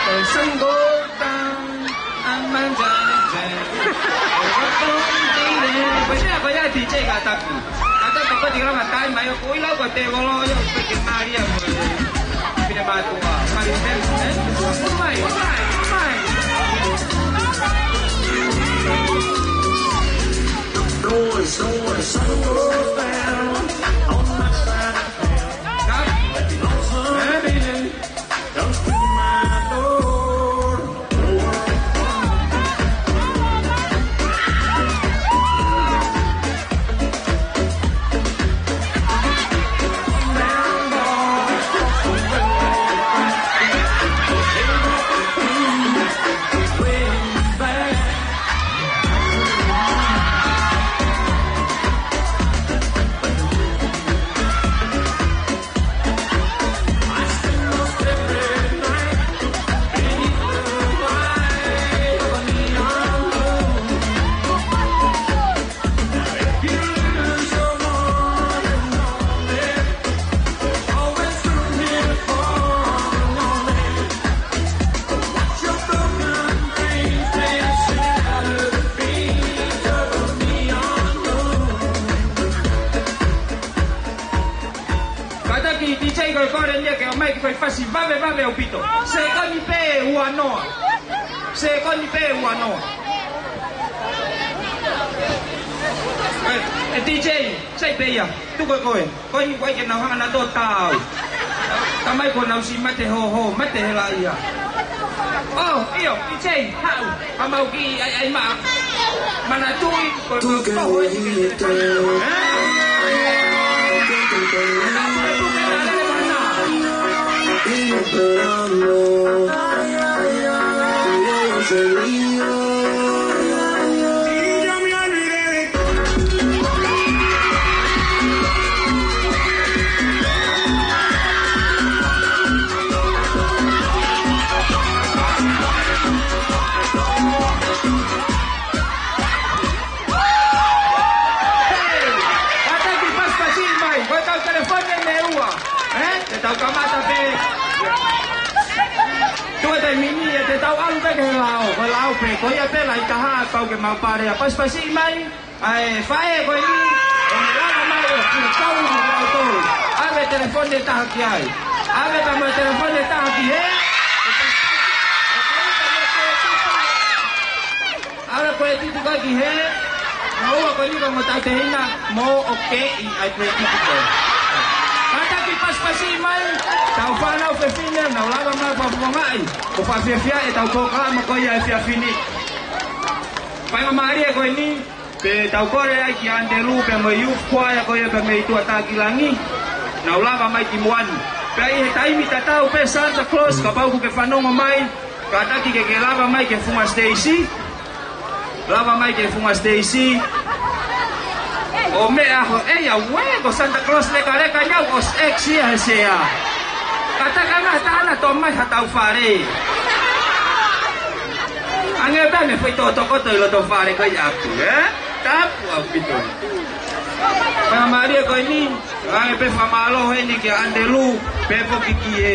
Ko e sango tang, a manjane jen. Ko ia, ko ia D J kātaki. Kātaki, kātaki, kātaki, mai ʻoku ʻilo ko e tēvolo ia, ʻoku peke mālie mo e. Pine mātuʻa, mālie, ē? Mai, mai, mai. Noise, noise, sun goes down on my side of town. Got it. Lonesome, ē? Don't come to my door. Kātaki D J ko e kole eni ke ʻomai kiʻi fai fasi vave vave ʻaupito. Sekoni pē ua noa. Sekoni pē ua noa. ʻE, ʻe D J, sai pē ia. Tuku ʻe koe. Ko eni kuo ʻai ke nau hanga nautolu ʻo tau. Tamai ko nau si mate hoho, mate hela ia. ʻŌ, ʻio, D J, haʻu. Ka mau kiʻi ʻaiʻai maʻa. Manatuʻi, ko e kau toho eni ke telefoni. Mini, ʻe te tau ʻalu pē ki he lao, ko e lao pē, ko ia pē lahi taha, pau ke mau pale, ʻa pasipasi mai, ʻa e faʻē ko eni, ʻo ne lava mai ʻo kinautolu, kinautolu. ʻAve telefoni ʻe taha ki ai. ʻAve pē mo e telefoni ʻe taha ki hē. ʻAve ko e titi ko ē ki hē. Mo ua ko eni ko mo tautehina, mo ʻokeʻi ʻa e ko e titi ko ē. Kātaki pasipasi mai, tau fānau fefine, nau lava mai fakafongaʻi, ko e fakafiefia ʻetau polokalama ko ia he efiafi ni. Faingamālie ko eni, pea tau kole ai kia Andelu pea mo e youth choir ko ia pea mei tuʻa Takilangi. Nau lava mai ki muʻa ni. Pea ʻi he taimi tatau pē Santa Claus, kapau ʻoku ke fanongo mai, kātaki ke ke lava mai ki he funga siteisi. Lava mai ki he funga siteisi. ʻO meʻa ho, ʻei, ʻauē, ko Santa Claus lekaleka ni au ʻosi ʻekisia he sea. Kātaki ange ha taha naʻa tō mai ha tau fale. Ange pē ʻene foʻi tokoto ʻi loto fale ko ia ʻapi, ē? Tapu ʻaupito. Faingamālie ko eni, ange pē fakamālō heni kia Andelu, pea foki ki he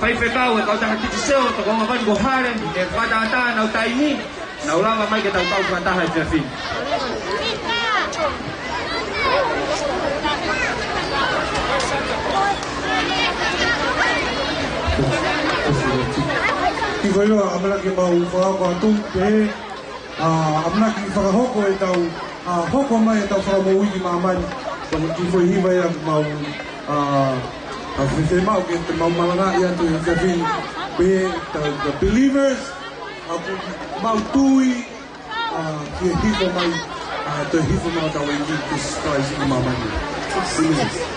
faifekau ʻe kau tangata titi seo, tokanga ko eni ko Hale, ʻi he fakatātā ʻenau taimi, nau lava mai ke tau kau fakataha he efiafi ni. Kiʻi foʻi hiva, ʻamanaki ke mau fakahoko atu, pea, ʻa, ʻamanaki fakahoko ʻetau, ʻa, hoko mai ʻetau fakamoʻui ki māmani. Kiʻi foʻi hiva ia mau, ʻa, ʻa, fiemaʻu ke te mau malangaʻi atu he efiafi ni. Pea, the, the believers, ʻa, mau tui, ʻa, ke hifo mai, ʻa, toe hifo mai ʻetau ʻEiki ko Sīsū Kalaisi ki māmani. Amen.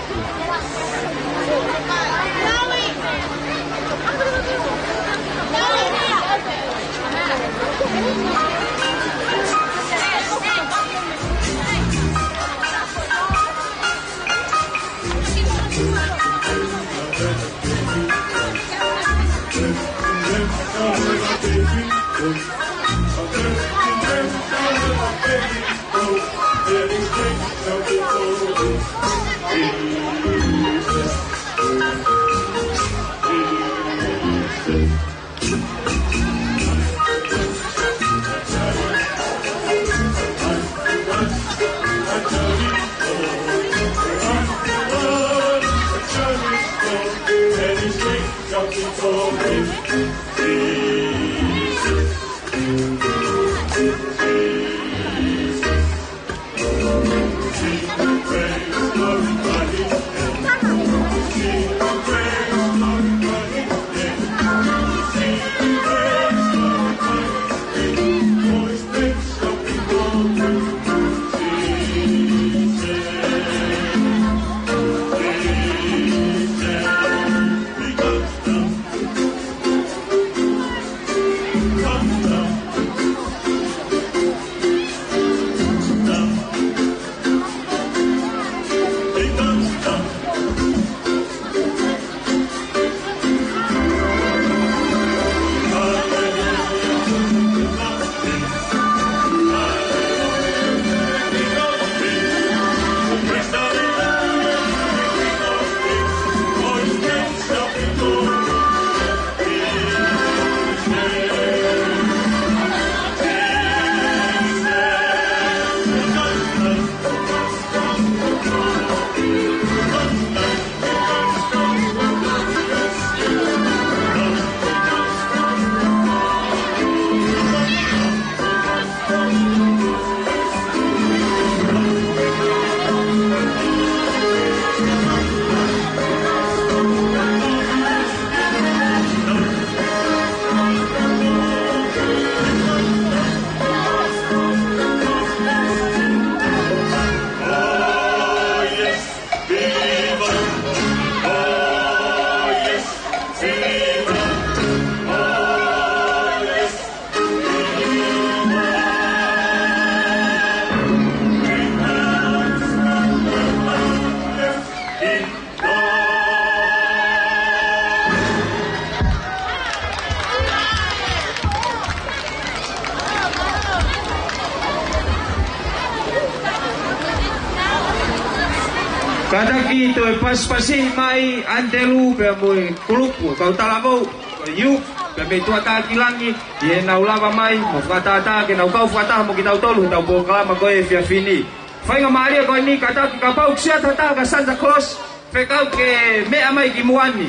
Kātaki toe pasipasi mai ʻAnitelū pea mo e kulupu kau talavou, ko e youth, pea mei tuʻa ki langi, ʻi heʻenau lava mai, mo fakatātā ke nau kau fakataha mo kitautolu, ʻetau polokalama ko e efiafi ni. Faingamālie ko eni, kātaki kapau ʻoku ʻi ai ha taha ka Santa Claus, fekau ke meʻa mai ki muʻa ni.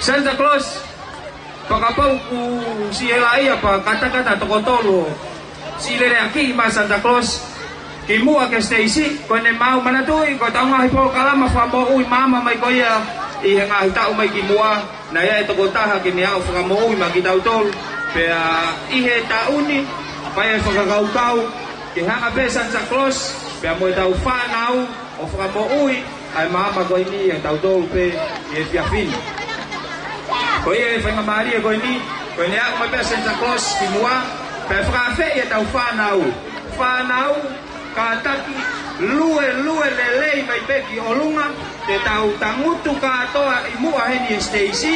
Santa Claus, pea kapau ʻoku siʻi hela ia pea kātaki ha toko tolu, siʻi lele ʻaki mai Santa Claus, ki muʻa ki he siteisi, ko ʻene maʻu manatuʻi, ko ʻetau ngaahi polokalama fakamoʻui maama mai ko ia ʻi he ngaahi taʻu mai ki muʻa, naʻe ʻi ai e tokotaha ke ne aʻu fakamoʻui mai kitautolu, pea ʻi he taʻu ni, fai e fakakaukau, ke hanga pē Santa Claus, pea mo ʻetau fānau, ʻo fakamoʻui ʻa e maama ko eni ʻa tautolu pē ʻi he efiafi ni. Ko ia e faingamālie ko eni, ko ʻene aʻu mai pē Santa Claus ki muʻa, pea fakaafeʻi ʻetau fānau. Fānau, kātaki, luelue lelei mai pē ki ʻolunga, te tau tangutu kātoa ʻi muʻa heni he siteisi.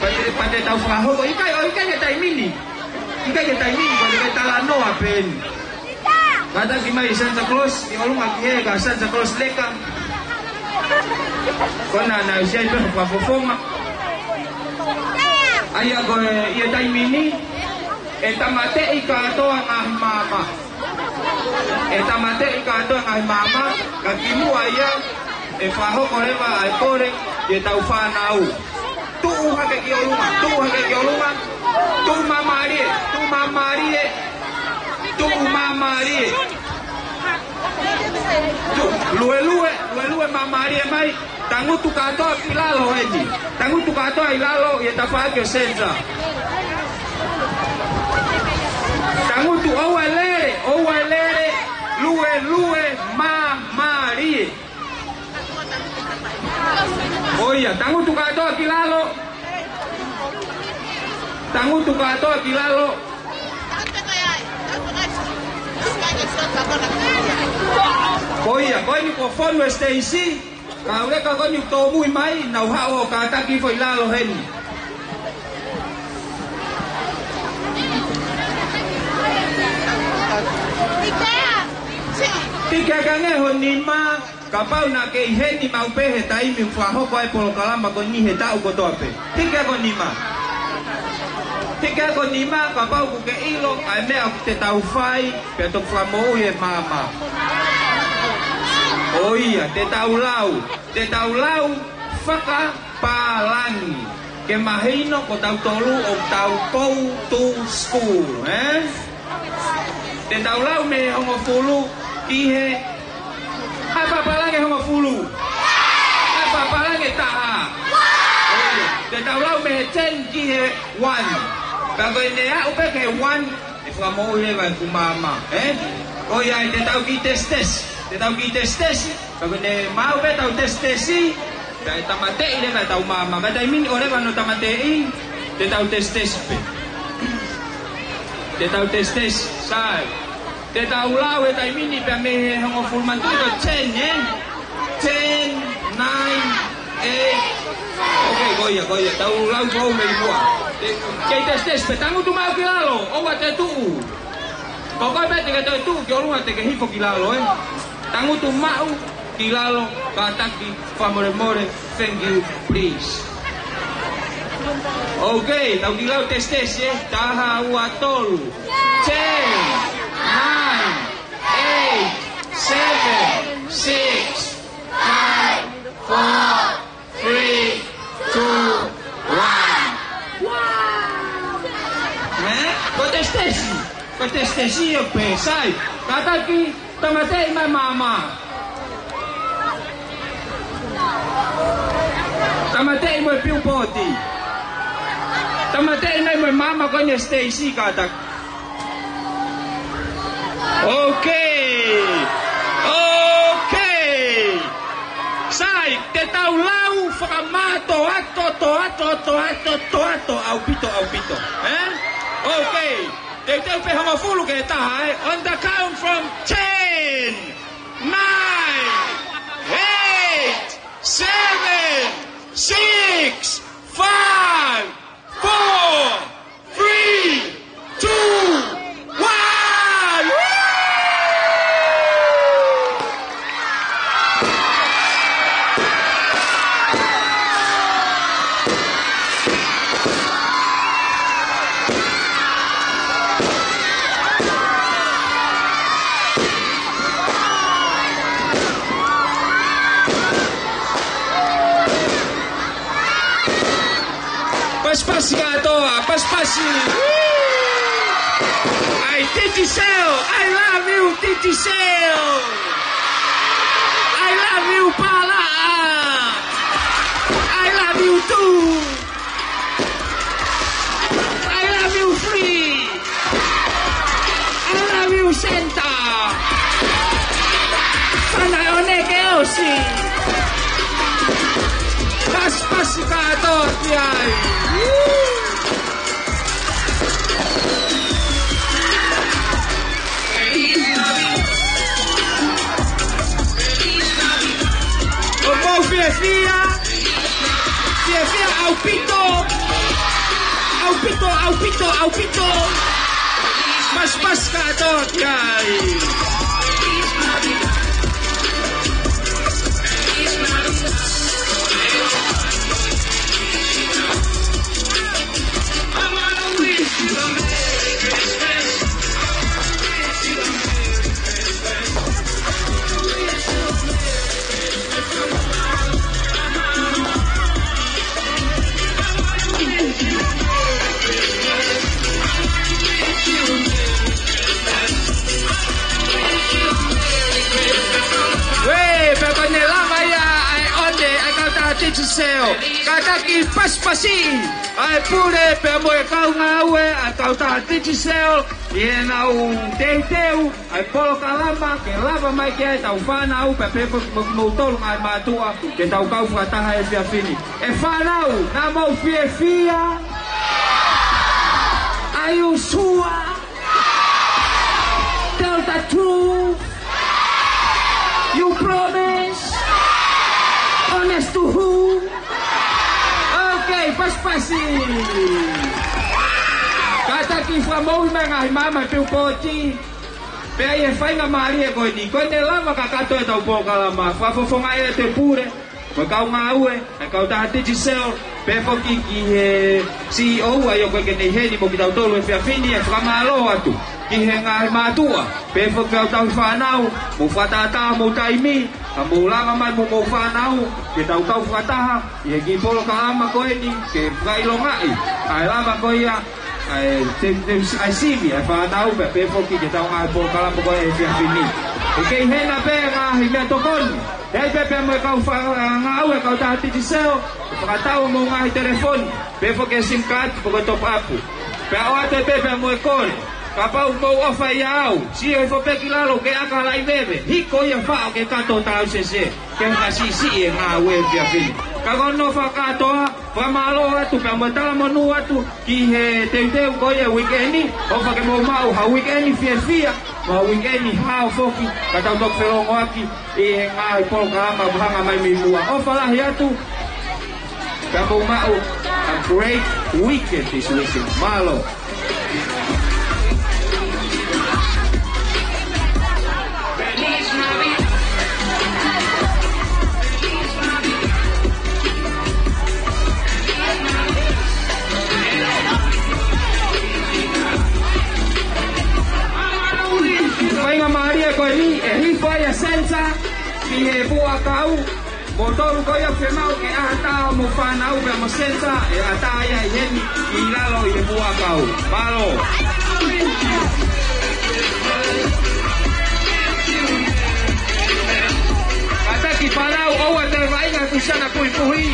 Pea te, pea te tau fakahoko, ʻikai, ʻo ʻikai ke taimi ni. ʻIkai ke taimi ni, ko e talanoa pē eni. Kātaki mai Santa Claus, ʻi ʻolunga ki hē ka Santa Claus leka. Ko ena naʻe ʻosi ʻi ai pē ha fakafofonga. ʻA ia ko e, ʻi he taimi ni, ʻe tāmateʻi kātoa ngaahi maama. ʻE tāmateʻi kātoa ngaahi maama, ka ki muʻa ia, ʻe fakahoko leva ʻa e kole, ʻi heʻetau fānau. Tuʻu hake ki ʻolunga, tuʻu hake ki ʻolunga. Tuʻu māmālie, tuʻu māmālie. Tuʻu māmālie. Tuʻu, luelue, luelue māmālie mai. Tangutu kātoa ki lalo heni. Tangutu kātoa ʻi lalo ʻi he tafaʻaki ʻo Santa. Tangutu ʻoua ʻe lele, ʻoua ʻe lele. Luelue māmālie. ʻOia, tangutu kātoa ki lalo. Tangutu kātoa ki lalo. ʻOia, ko eni ko e fonu e siteisi. Kau leka ko eni ʻoku tōmui mai, nau haʻu ʻo kātaki hifo ʻi lalo heni. Tiki hake ange ho nima. Kapau naʻa ke ʻi heni maʻu pē he taimi ʻoku fakahoko ai e polokalama ko eni he taʻu kotoa pē. Hiki hake ho nima. Hiki hake ho nima, kapau ʻoku ke ʻilo ʻa e meʻa ʻoku te tau fai, pea toki fakamoʻui e maama. ʻOia, te tau lau, te tau lau fakapālangi. Ke mahino ko tautolu ʻoku tau go to school, ē? Te tau lau mei he hongofulu ki he, ʻa e fakapālangi hongofulu. ʻA e fakapālangi taha. ʻOia. Te tau lau mei he ten ki he one. Ka ko ʻene aʻu pē ki he one, ʻe fakamoʻui leva ʻeku maama, ē? ʻOia, te tau kiʻi tesitesi. Te tau kiʻi tesitesi. Ka ko ʻene maʻu pē ʻetau tesitesi, pea ʻe tāmateʻi leva ʻetau maama. Ka taimi ni ʻoua leva ʻo tāmateʻi, te tau tesitesi pē. Te tau tesitesi, sai. Te tau lau he taimi ni pea mei he hongofulu manatuʻi ko e ten, ē? Ten, nine, eight. Ok, ko ia, ko ia. Tau lau ko ē mei muʻa. Te, kei tesitesi pē, tangutu maʻu ki lalo, ʻoua te tuʻu. Ko koe pē te ke toe tuʻu ki ʻolunga te ke hifo ki lalo, ē? Tangutu maʻu ki lalo, kātaki, fakamolemole, thank you, please. Ok, tau kiʻi lau tesitesi, ē? Taha, ua, tolu. Ten, nine, eight, seven, six, five, four, three, two, one. Ē? Ko e tesitesi. Ko e tesitesi ʻoku pehē, sai. Kātaki, tāmateʻi mai maama. Tāmateʻi mo e piu pōti. Tāmateʻi mai mo e maama ko eni ʻa Stacy, kātaki. Ok. Ok. Sai, te tau lau fakamātoato, toato, toato, toato, ʻaupito, ʻaupito. Ē? Ok. Te u teu pē hongofulu ki he taha, ē? On the count from ten, nine, eight, seven, six, five, four, three, two, one. Woo! Pasipasi kātoa, pasipasi. ʻAi, Digicel, I love you, Digicel. I love you, Palaʻa. I love you too. I love you, Free. I love you, Senta. Fanaʻi ʻo neke ʻosi. Pasipasi kātoa ki ai. ʻOku mou fiefia? Fiefia ʻaupito. ʻAupito, ʻaupito, ʻaupito. Pasipasi kātoa ki ai. Uē, pea ko ʻene lava ia ʻa e ʻone ʻa e kautaha Digicel. Kātaki pasipasi ʻa e pule pea mo e kau ngāue ʻa e kautaha Digicel ʻi heʻenau teuteu ʻa e polokalama ke lava mai ki ai ʻetau fānau pea pehē foki mo kimoutolu ngaahi mātuʻa ke tau kau fakataha he efiafi ni. ʻE fānau, naʻa mou fiefia? Are you sure? Tell the truth. You promise? Honest to who? Okay, pasipasi. Kātaki fakamoʻui mai ngaahi maama ʻi Piupōti. Pea ʻi he faingamālie ko eni, ko ʻene lava kakato ʻetau polokalama, fakafofongaʻi ʻe he pule mo e kau ngāue ʻa e kautaha Digicel, pehē foki ki he C E O ʻa ia ʻoku ʻikai ke ne ʻi heni mo kitautolu he efiafi ni, ʻe fakamālō atu ki he ngaahi mātuʻa, pehē foki ki hotau fānau, mou fakatātā homou taimi, ka mou lava mai mo homou fānau ke tau kau fakataha ʻi he kiʻi polokalama ko eni ke fakaʻilongaʻi ʻa e lava ko ia ʻa e, te, te, ʻa e sivi ʻa e fānau pea pehē foki ki heʻetau ngaahi polokalama ko ē he efiafi ni. ʻOku kei ʻi hena pē ngaahi meʻatokoni. Pea pehē pē mo e kau fa-, ngāue ʻa e kautaha Digicel, ʻe fakatau homou ngaahi telefoni, pehē foki ki he sim card pe ko e top up. Pea ʻoatu pē pea mo e kole. Kapau ʻoku mou ʻofa ʻia au, sio hifo pē ki lalo ke ʻaka laʻi veve, hiko ia faʻo ke kato tausese, ke na siʻisiʻi e ngāue he efiafi ni. Ka ko hono fakakātoa, fakamālō atu pea mo e talamonū atu ki he teuteu ko ia uike ni, ʻofa ke mou maʻu ha uike ni fiefia, mo ha uike ni hao foki, ka tau toki felōngoaki ʻi he ngaahi polokalama ʻoku hanga mai mei muʻa. ʻOfa lahi atu, pea mou maʻu a great weekend this weekend. Mālō. Faingamālie ko eni, ʻe hifo ai ʻa e sensa ki he fuakau. Moutolu ko ia ʻoku fiemaʻu ke ʻatā homou fānau pea mo e sensa, ʻe ʻatā ia ʻi heni ʻi lalo ʻi he fuakau. Mālō. Kātaki fānau, ʻoua te vaʻinga ʻa e kusi ʻana puhipuhi.